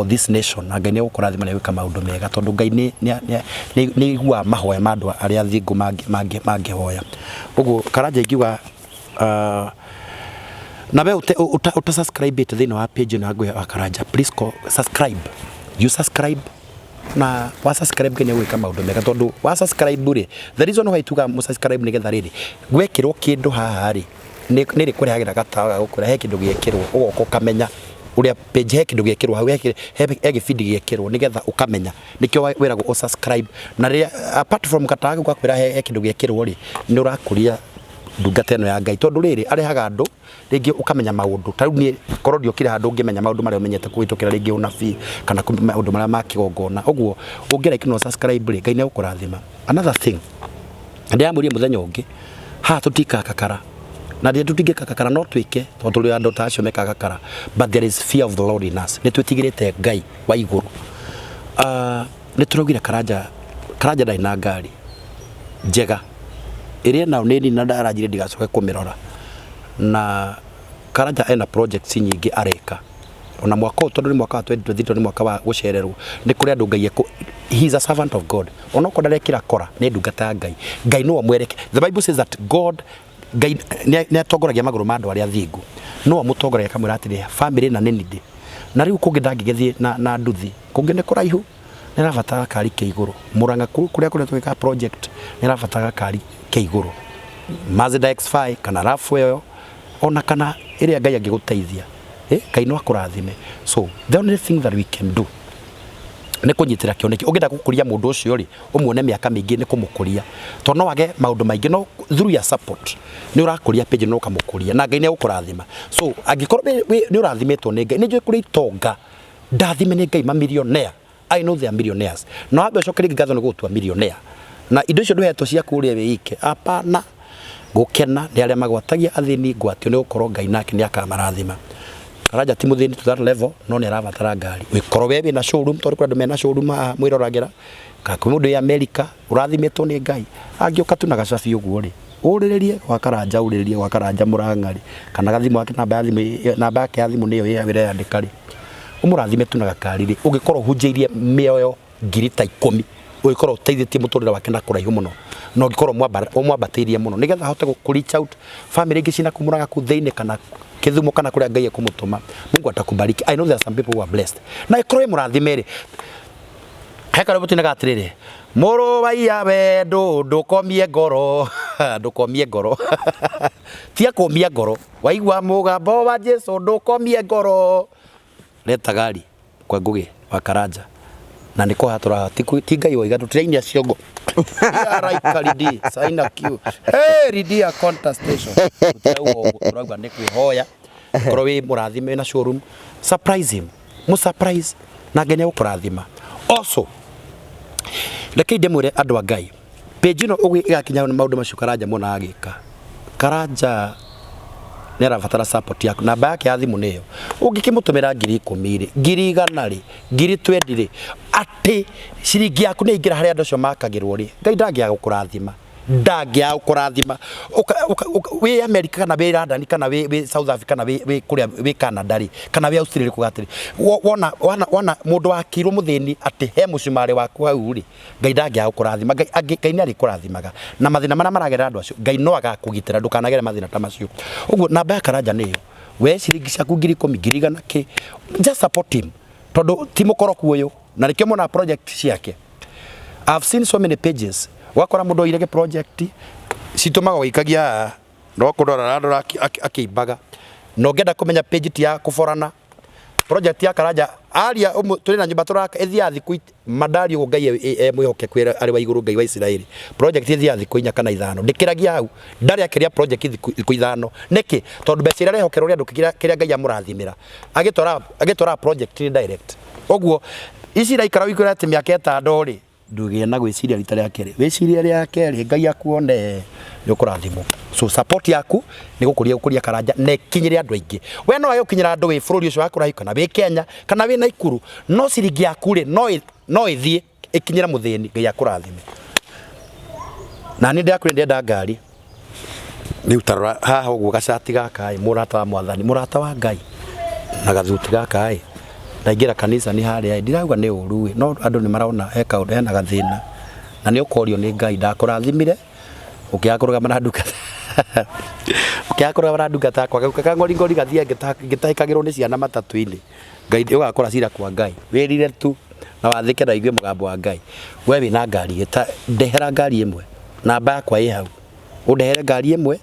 this nation. Na Ngai nĩ egũkũrathima na egwĩka maũndũ mega tondũ Ngai nĩ nĩ nĩ nĩ aiguaga mahoya ma andũ arĩa athingu mangĩhoya. Ũguo Karanja ingiuga na we ũta subscribe ĩte thĩinĩ wa page ĩno ya Nguhĩ wa Karanja, please subscribe. You subscribe na wa subscribe Ngai nĩ egwĩka maũndũ mega tondũ wa subscribe rĩ, the reason why tugaga mũ subscribe nĩgetha rĩrĩ gwekĩrwo kĩndũ haha rĩ, nĩ rĩkũrehagĩra gatawa ga gũkwĩra he kĩndũ gĩekĩrwo, ũgoka ũkamenya ũrĩa page he kĩndũ gĩekĩrwo hau, he gĩbindi gĩekĩrwo nĩgetha ũkamenya. Nĩkĩo wĩragwo ũ subscribe. Na rĩrĩa apart from gatawa kau gakwĩra he kĩndũ gĩekĩrwo rĩ, nĩ ũrakũria ndungata ĩno ya Ngai tondũ rĩrĩ arehaga andũ rĩngĩ ũkamenya maũndũ ta rĩu niĩ korwo ndiokire handũ ũngĩmenya maũndũ marĩa ũmenyete kũhĩtũkĩra rĩngĩ ũnabii kana maũndũ marĩa ma kĩgongona. Ũguo ũngĩ like na subscribe rĩ, Ngai nĩ egũkũrathima. Another thing, ndĩramwĩrire mũthenya ũngĩ haha tũtikaga kakara na rĩrĩa tũtingĩka kakara no twĩke tondũ tũrĩ andũ ta acio mekaga kakara, but there is fear of the Lord in us. Nĩ twĩtigĩrĩte Ngai wa igũrũ. Nĩ tũraugire Karanja, Karanja ndarĩ na ngari njega ĩrĩa enao nĩ nini na ndaranjire ndigacoke kũmĩrora. Na Karanja ena projects nyingĩ areka ona mwaka ũyũ tondũ nĩ mwaka wa 2023 nĩ mwaka wa gũcererwo nĩ kũrĩ andũ Ngai ekũ he is a servant of God onokorwo ndarekĩra kora nĩ ndungata ya Ngai. Ngai no amwereke. The Bible says that God Ngai nĩ atongoragia magũrũ ma andũ arĩa athingu, no amũtongoragia akamwĩra atĩrĩ famĩlĩ ĩna nĩ nindĩ na rĩu kũngĩ ndangĩgĩthiĩ na nduthi kũngĩ nĩ kũraihu nĩ arabatara gakari ke igũrũ. Murang'a kũrĩa kũrĩa twĩkaga project nĩ arabatara gakari ke igũrũ, Mazda X5 kana RAV4 ĩyo ona kana ĩrĩa Ngai angĩgũteithia, Ngai no akũrathime. So the only thing that we can do nĩ kũnyitĩra kĩoneki. Ũngĩenda gũkũria mũndũ ũcio rĩ, ũmuone mĩaka mĩingĩ nĩ kũmũkũria tondũ no age maũndũ maingĩ no through your support nĩ ũrakũria page na ũkamũkũria na Ngai nĩ egũkũrathima. So angĩkorwo nĩ ũrathimĩtwo nĩ Ngai, nĩ njũĩ kũrĩ itonga ndathime nĩ Ngai ma millionaire. I know they are millionaires. Na wambe ũcokerie Ngai ngatho nĩ gũgũtua millionaire. Na indo icio ndũhetwo cia kũrĩa wĩike. Hapana. Gũkena nĩ arĩa magwatagia athĩni ngwatio nĩ gũkorwo Ngai nake nĩ akamarathima. Karanja ti mũthĩni to that level no nĩ arabatara ngari. Ũngĩkorwo we wĩna showroom tondũ kũrĩ andũ mena showroom haha mwĩroragĩra, kana kwĩ mũndũ wĩ America ũrathimĩtwo nĩ Ngai, angĩũka tu na gacabi ũguo rĩ, ũrĩrĩrie gwa Karanja, ũrĩrĩrie gwa Karanja Mũrang'a rĩ, kana gathimũ gake namba ya thimũ, namba yake ya thimũ nĩyo ĩreyandĩka rĩ, ũmũrathime tu na gakari rĩ, ũngĩkorwo ũhunjĩirie mĩoyo ngiri ta ikũmi, ũngĩkorwo ũteithĩtie mũtũrĩre wake na kũraihu mũno, na ũngĩkorwo ũmwambatĩirie mũno, nĩgetha ahote kũ reach out family ingĩ ciĩna kũu Mũrang'a kũu thĩinĩ kana Kĩthumo kana kũrĩa Ngai ekũmũtũma. Mungu atakubariki. I know there are some people who are blessed. Na ĩkorwo ĩ mũrathime rĩ, he karwĩmbo tuinaga atĩrĩrĩ, mũrũ wa iya wendo ndũkomie ngoro, ndũkomie ngoro, tia kũmia ngoro, waigua mũgambo wa Jesu ndũkomie ngoro. Leta gari kwa Ngugi wa Karanja na nĩ kũhaha tũrahaha ti Ngai waiga tũtirainia ciongo. Araika ridi saina kiu hey ridi ya contestation tũtirauga ũguo, tũrauga nĩ kwĩhoya korwo wĩ mũrathime wĩna showroom, surprise him, mũ surprise na Ngai nĩ egũkũrathima. Also rekei ndĩmwĩre andũ a Ngai, page ĩno ũguo ĩgakinya maũndũ macio Karanja muonaga agĩka, Karanja nĩ arabatara support yaku. Namba yake ya thimũ nĩyo ũngĩkĩmũtũmĩra 10,000 rĩ, 100,000 rĩ, 20,000 rĩ, atĩ ciringi yaku nĩ yaingĩra harĩa andũ acio makagĩrwo rĩ, Ngai ndangĩaga gũkũrathima, ndangĩaga gũkũrathima. Wĩ America kana wĩ London kana wĩ South Africa kana wĩ kũrĩa wĩ Canada rĩ, kana wĩ Australia kuga atĩrĩ, wona mũndũ wakĩirwo mũthĩni atĩ he mũcumarĩ waku hau rĩ, Ngai ndangĩaga gũkũrathima. Ngai Ngai nĩ arĩkũrathimaga na mathĩna marĩa maragerera andũ acio, Ngai no agakũgitĩra ndũkanagere mathĩna ta macio. Ũguo namba ya Karanja nĩyo we ciringi ciaku 10,000, 100,000 kĩ, just support him tondũ ti mũkoroku ũyũ na nĩkĩo muonaga project ciake. I've seen so many pages ũgakora mũndũ oire gĩ project citũmaga ũikagia haha no kũrora ararora akĩimbaga na ũngĩenda kũmenya page ti ya kũborana. Project ya Karanja aria tũrĩ na nyũmba tũraka ĩthiaga thikũ mandari ũguo. Ngai e mwĩhokeku, arĩ wa igũrũ, Ngai wa Isiraeli. Project ĩthiaga thikũ 4 kana 5, ndĩkĩragia hau, ndarĩ akĩria project thikũ 5. Nĩkĩ? Tondũ mbeca iria arehokerwo nĩ andũ, kĩrĩa Ngai amũrathimĩra agĩtwara, agĩtwara project nĩ direct. Ũguo ici iraikara wĩkwĩra atĩ mĩaka 6 rĩ, ndũgĩe na gwĩciria rita rĩa kerĩ, wĩcirie rĩa kerĩ, Ngai akuone nĩ ũkũrathimwo. So support yaku nĩ gũkũria, gũkũria Karanja na ĩkinyĩre andũ aingĩ. We no wage gũkinyĩra andũ wĩ bũrũri ũcio wa kũraihu, kana wĩ Kenya, kana wĩ Naikuru, no ciringi yaku rĩ, no ĩthiĩ ĩkinyĩre mũthĩni. Ngai akũrathime. Na niĩ ndĩrakwĩra, ndĩrenda ngari rĩu. Tarora haha ũguo, gacati gaka ĩ, mũrata wa Mwathani, mũrata wa Ngai, na gathuti gaka ĩ, ndaingĩra kanitha nĩ harĩa ĩ, ndirauga nĩ ũru ĩ, no andũ nĩ marona he kaũndũ, hena gathĩna, na nĩ ũkorio nĩ Ngai ndakũrathimire ũkĩaga kũrũgama na ndungata, ũkĩaga kũrũgama na ndungata yakwa gauka kang'ori ng'ori gathiĩ ngĩtahĩkagĩrwo nĩ ciana matatũ-inĩ. Ngai, ũgakora cira kwa Ngai. Wĩrire tu na wathĩke na ũigue mũgambo wa Ngai. We wĩna ngari ĩta, ndehera ngari ĩmwe, namba yakwa ĩ hau, ũndehere ngari ĩmwe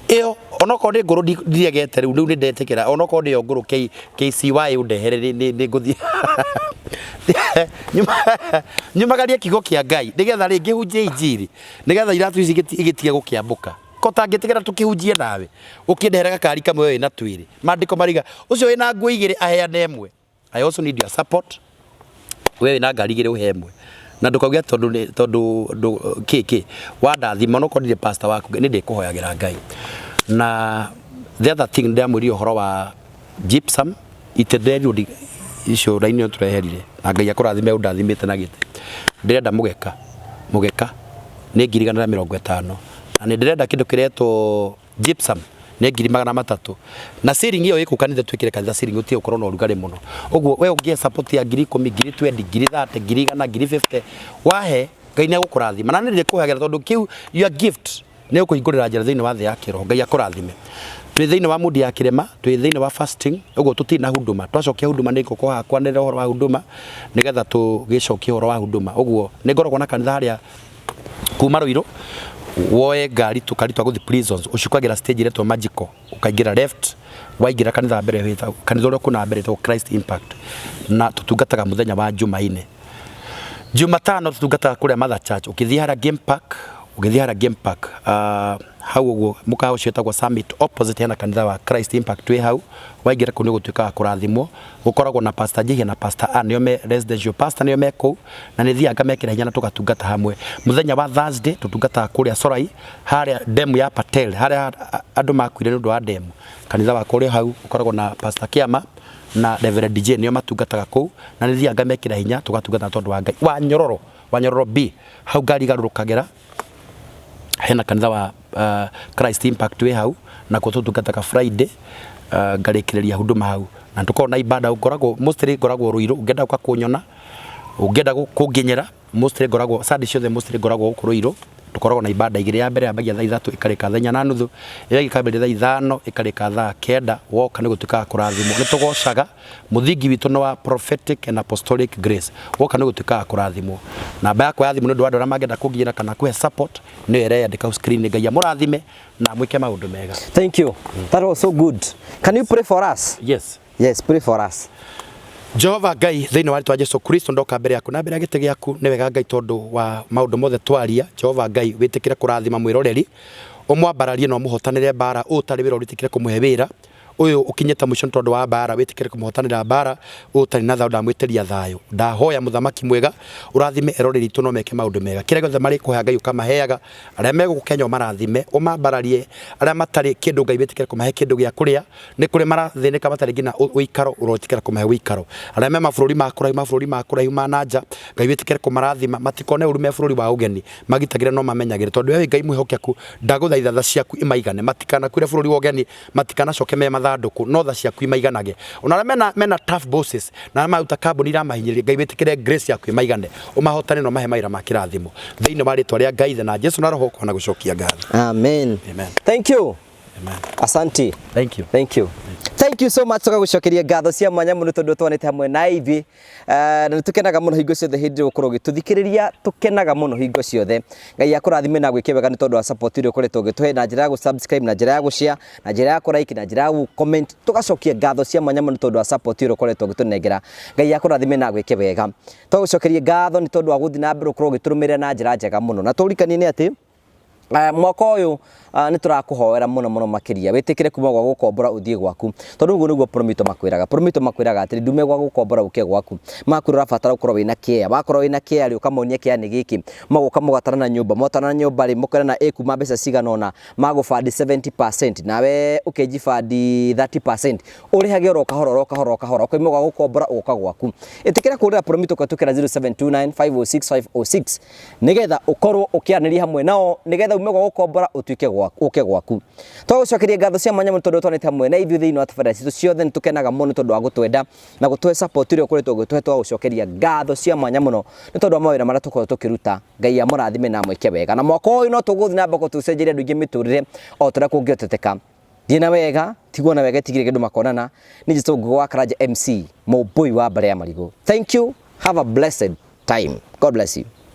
ĩyo, onokorwo nĩ ngũrũ. Ndiregete rĩu, rĩu nĩ ndetĩkĩra, onokorwo nĩ ĩyo ngũrũ KCY, ũndehere nĩ ngũthiĩ nyumagarie kiugo kĩa Ngai, nĩgetha rĩngĩ hunjie injiri, nĩgetha iratũ ici igĩtige gũkĩambũka. Ko tangĩtigĩra tũkĩhunjie nawe, ũkĩndehere gakari kamwe, we wĩna twĩrĩ. Maandĩko mariga ũcio wĩna nguo igĩrĩ aheane ĩmwe. I also need your support. We wĩna ngari igĩrĩ, ũhe ĩmwe, na ndũkauge tondũ tondũ kĩ kĩ wandathima. Onokorwo ndirĩ pastor waku, nĩ ndĩkũhoyagĩra Ngai. Na the other thing, ndĩramwĩrire ũhoro wa gypsum ite nderirwo icio raini ĩyo tũreherire, na Ngai akũrathime ũndathimĩte na gĩtĩ. Ndĩrenda mũgeka, mũgeka nĩ 150,000, na nĩ ndĩrenda kĩndũ kĩretwo gypsum nĩ 300,000, na ceiling ĩyo ĩkũ kanitha, twĩkĩre kanitha ceiling, ũtige gũkorwo na ũrugarĩ mũno. Ũguo we ũngĩhe support ya 10,000, 20,000, 30,000, 100,000, 50,000 wahe, Ngai nĩ egũkũrathima, na nĩ ndĩkũhagĩra tondũ kĩu your gift nĩ ũkũhingũrĩra njĩra thĩinĩ wa thĩ ya kĩroho. Ngai akũrathime. Twĩ thĩinĩ wa mundi ya kĩrĩma, twĩ thĩinĩ wa fasting, ũguo tũtirĩ na huduma. Twacokia huduma nĩ ngũkorwo haha kwanĩrĩra ũhoro wa huduma, nĩgetha tũgĩcokie ũhoro wa huduma. Ũguo nĩ ngoragwo na kanitha harĩa kuma Ruiru woe ngari tũkari twa gũthiĩ Prisons, ũcukagĩra stage ĩretwo Magical, ũkaingĩra left. Waingĩra kanitha wa mbere wĩtagwo, kanitha ũrĩa ũkũna mbere wĩtagwo Christ Impact, na tũtungataga mũthenya wa Jumaine. Jumatano tũtungataga kũrĩa Mother Church, ũkĩthiĩ harĩa Game Park, ũgĩthiĩ harĩa Game Park, hau ũguo mũkawa ũcio wĩtagwo Summit, opposite hena kanitha wa Christ Impact wĩ hau. Waingĩra kũu nĩ ũgũtuĩka wa kũrathimwo. Gũkoragwo na Pastor Njihia na Pastor Ann, nĩo me residential pastor, nĩo me kũu, na nĩ thiaga ngamekĩra hinya na tũgatungata hamwe. Mũthenya wa Thursday tũtungataga kũrĩa Sorai, harĩa demu ya Patel, harĩa andũ makuire nĩ ũndũ wa demu. Kanitha wakwa ũrĩ hau, ũkoragwo na Pastor Kĩama na Reverend J, nĩo matungataga kũu, na nĩ thiaga ngamekĩra hinya, tũgatungata tondũ wa Ngai. Wa Nyororo, wa Nyororo B, hau ngari igarũrũkagĩra, hena kanitha wa Christ Impact wĩ hau, nakuo tũtungataga Friday, ngarĩkĩrĩria huduma hau, na tũkoragwo na ibada. Ngoragwo mostly, ngoragwo Ruiru. Ũngĩenda gũka kũnyona, ũngĩenda kũnginyĩra, mostly ngoragwo Sunday ciothe, mostly ngoragwo gũkũ Ruiru. Tũkoragwo na ibada igĩrĩ, ya mbere yambagia thaa 3 ĩkarĩka thaa 4:30, ĩyo ĩngĩ ĩkambĩrĩria thaa 5 ĩkarĩka thaa 9. Woka nĩ gũtuĩkaga kũrathimwo. Nĩ tũgocaga, mũthingi witũ nĩ wa prophetic and apostolic grace. Woka nĩ gũtuĩkaga kũrathimwo. Namba yakwa ya thimũ, nĩ ũndũ wa andũ arĩa mangĩenda kũnginyĩra kana kũhe support, nĩyo ĩreyandĩka hau screen. Ngai amũrathime na mwĩke maũndũ mega. Thank you. That was so good. Can you pray for us? Yes. Yes, pray for us. Jehova Ngai, thĩinĩ wa rĩtwa Jesu Kristo, ndoka mbere yaku na mbere ya gĩtĩ gĩaku. Nĩ wega Ngai, tondũ wa maũndũ mothe twaria. Jehova Ngai, wĩtĩkĩre kũrathima mwĩroreri, ũmwambararie na ũmũhotanĩre mbara. Ũyũ ũtarĩ wĩra, wĩtĩkĩre kũmũhe wĩra. Ũyũ ũkinyĩte mũico nĩ tondũ wa mbara, wĩtĩkĩre kũmũhotanĩra mbara. Ũyũ ũtarĩ na thayũ, ndamwĩtĩria thayũ. Ndahoya, mũthamaki mwega, ũrathime eroreri itũ no meke maũndũ mega. Kĩrĩa gĩothe marĩkũhoya, Ngai, ũkamaheaga. Arĩa megũkũ Kenya ũmarathime, ũmambararie. Arĩa matarĩ kĩndũ, Ngai, wĩtĩkĩre kũmahe kĩndũ gĩa kũrĩa. Nĩ kũrĩ marathĩnĩka matarĩ nginya ũikaro, ũrotikĩra kũmahe ũikaro. Arĩa me mabũrũri ma kũraihu, mabũrũri ma kũraihu ma nanja, Ngai, wĩtĩkĩre kũmarathima, matikone ũru me bũrũri wa ũgeni, magitagĩre no mamenyagĩre, tondũ we wĩ Ngai mwĩhokeku. Ndagũthaitha tha ciaku imaigane, matikanakuĩre bũrũri wa ũgeni, matikanacoke me mathandũkũ, no tha ciaku imaiganage. Ona arĩa mena tough bosses na arĩa maruta kambuni iramahinyĩrĩria, Ngai, wĩtĩkĩre grace yaku imaigane, ũmahotane na ũmahe mawĩra ma kĩrathimo, thĩinĩ wa rĩtwa rĩa Ngai Ithe na Jesu na Roho, kwana gũcokia ngatho. Amen. Amen. Thank you. Asante. Thank you. Thank you. Thank you so much tũgagũcokeria ngatho cia mwanya mũno tondũ twanĩte hamwe na ithuĩ. Na nĩ tũkenaga mũno hingo ciothe hĩndĩ ĩrĩa ũgũkorwo ũgĩtũthikĩrĩria, tũkenaga mũno hingo ciothe. Ngai akũrathime na gwĩke wega nĩ tondũ wa support ĩrĩa ũkoretwo ũgĩtũhe na njĩra ya gũ-subscribe, na njĩra ya gũ-share, na njĩra ya kũ-like, na njĩra ya gũ-comment. Tũgacokia ngatho cia mwanya mũno tondũ wa support ĩrĩa ũkoretwo ũgĩtũnengera. Ngai akũrathime na gwĩke wega. Tũgagũcokeria ngatho nĩ tondũ wa gũthiĩ na mbere gũkorwo ũgĩtũrũmĩrĩra na njĩra njega mũno. Na tũririkanie nĩ atĩ mwaka ũyũ nĩ tũrakũhoera mũno mũno makĩria wĩtĩkĩre kuma gwa gũkombora ũthiĩ gwaku tondũ ũguo nĩguo Promito makwĩraga. Promito makwĩraga atĩrĩ ndume gwa gũkombora ũke gwaku, makwĩra ũrabatara gũkorwo wĩna kĩea, wakorwo wĩna kĩea rĩ ũkamonia kĩea nĩ gĩkĩ, magoka mũgatwarana nyũmba, mwatwarana nyũmba rĩ mũkerana ĩkuma mbeca cigana ũna, magũbandi 70% nawe ũkĩnjibandi 30%, ũrĩhage oro kahora oro kahora oro kahora ũkauma gwa gũkombora ũgoka gwaku. Ĩtĩkĩra kũhũrĩra Promito kũhetũkĩra 0729 506 506 nigetha ukorwo ukiaraniria hamwe nao nigetha ume gwa gukombora utuike gwaku uke gwaku. Twagũcokeria ngatho cia mwanya mũno tondũ twanĩte hamwe na ithuĩ thĩinĩ wa tabarĩra citũ ciothe. Nĩ tũkenaga mũno tondũ wa gũtwenda na gũtũhe support ĩrĩa ũkoretwo ũgĩtũhe. Twagũcokeria ngatho cia mwanya mũno nĩ tondũ wa mawĩra marĩa tũkoretwo tũkĩruta. Ngai amũrathime na amwĩke wega, na mwaka ũyũ no tũgũthiĩ na mbere tũcenjerie andũ aingĩ mĩtũrĩre o ta ũrĩa kũngĩhoteteka. Thiĩ na wega, tigwo na wega, tigire kĩndũ makonana. Nĩ njĩtwo Ngugi wa Karanja MC, mũmbũi wa mbare ya marigũ. Thank you, have a blessed time. God bless you.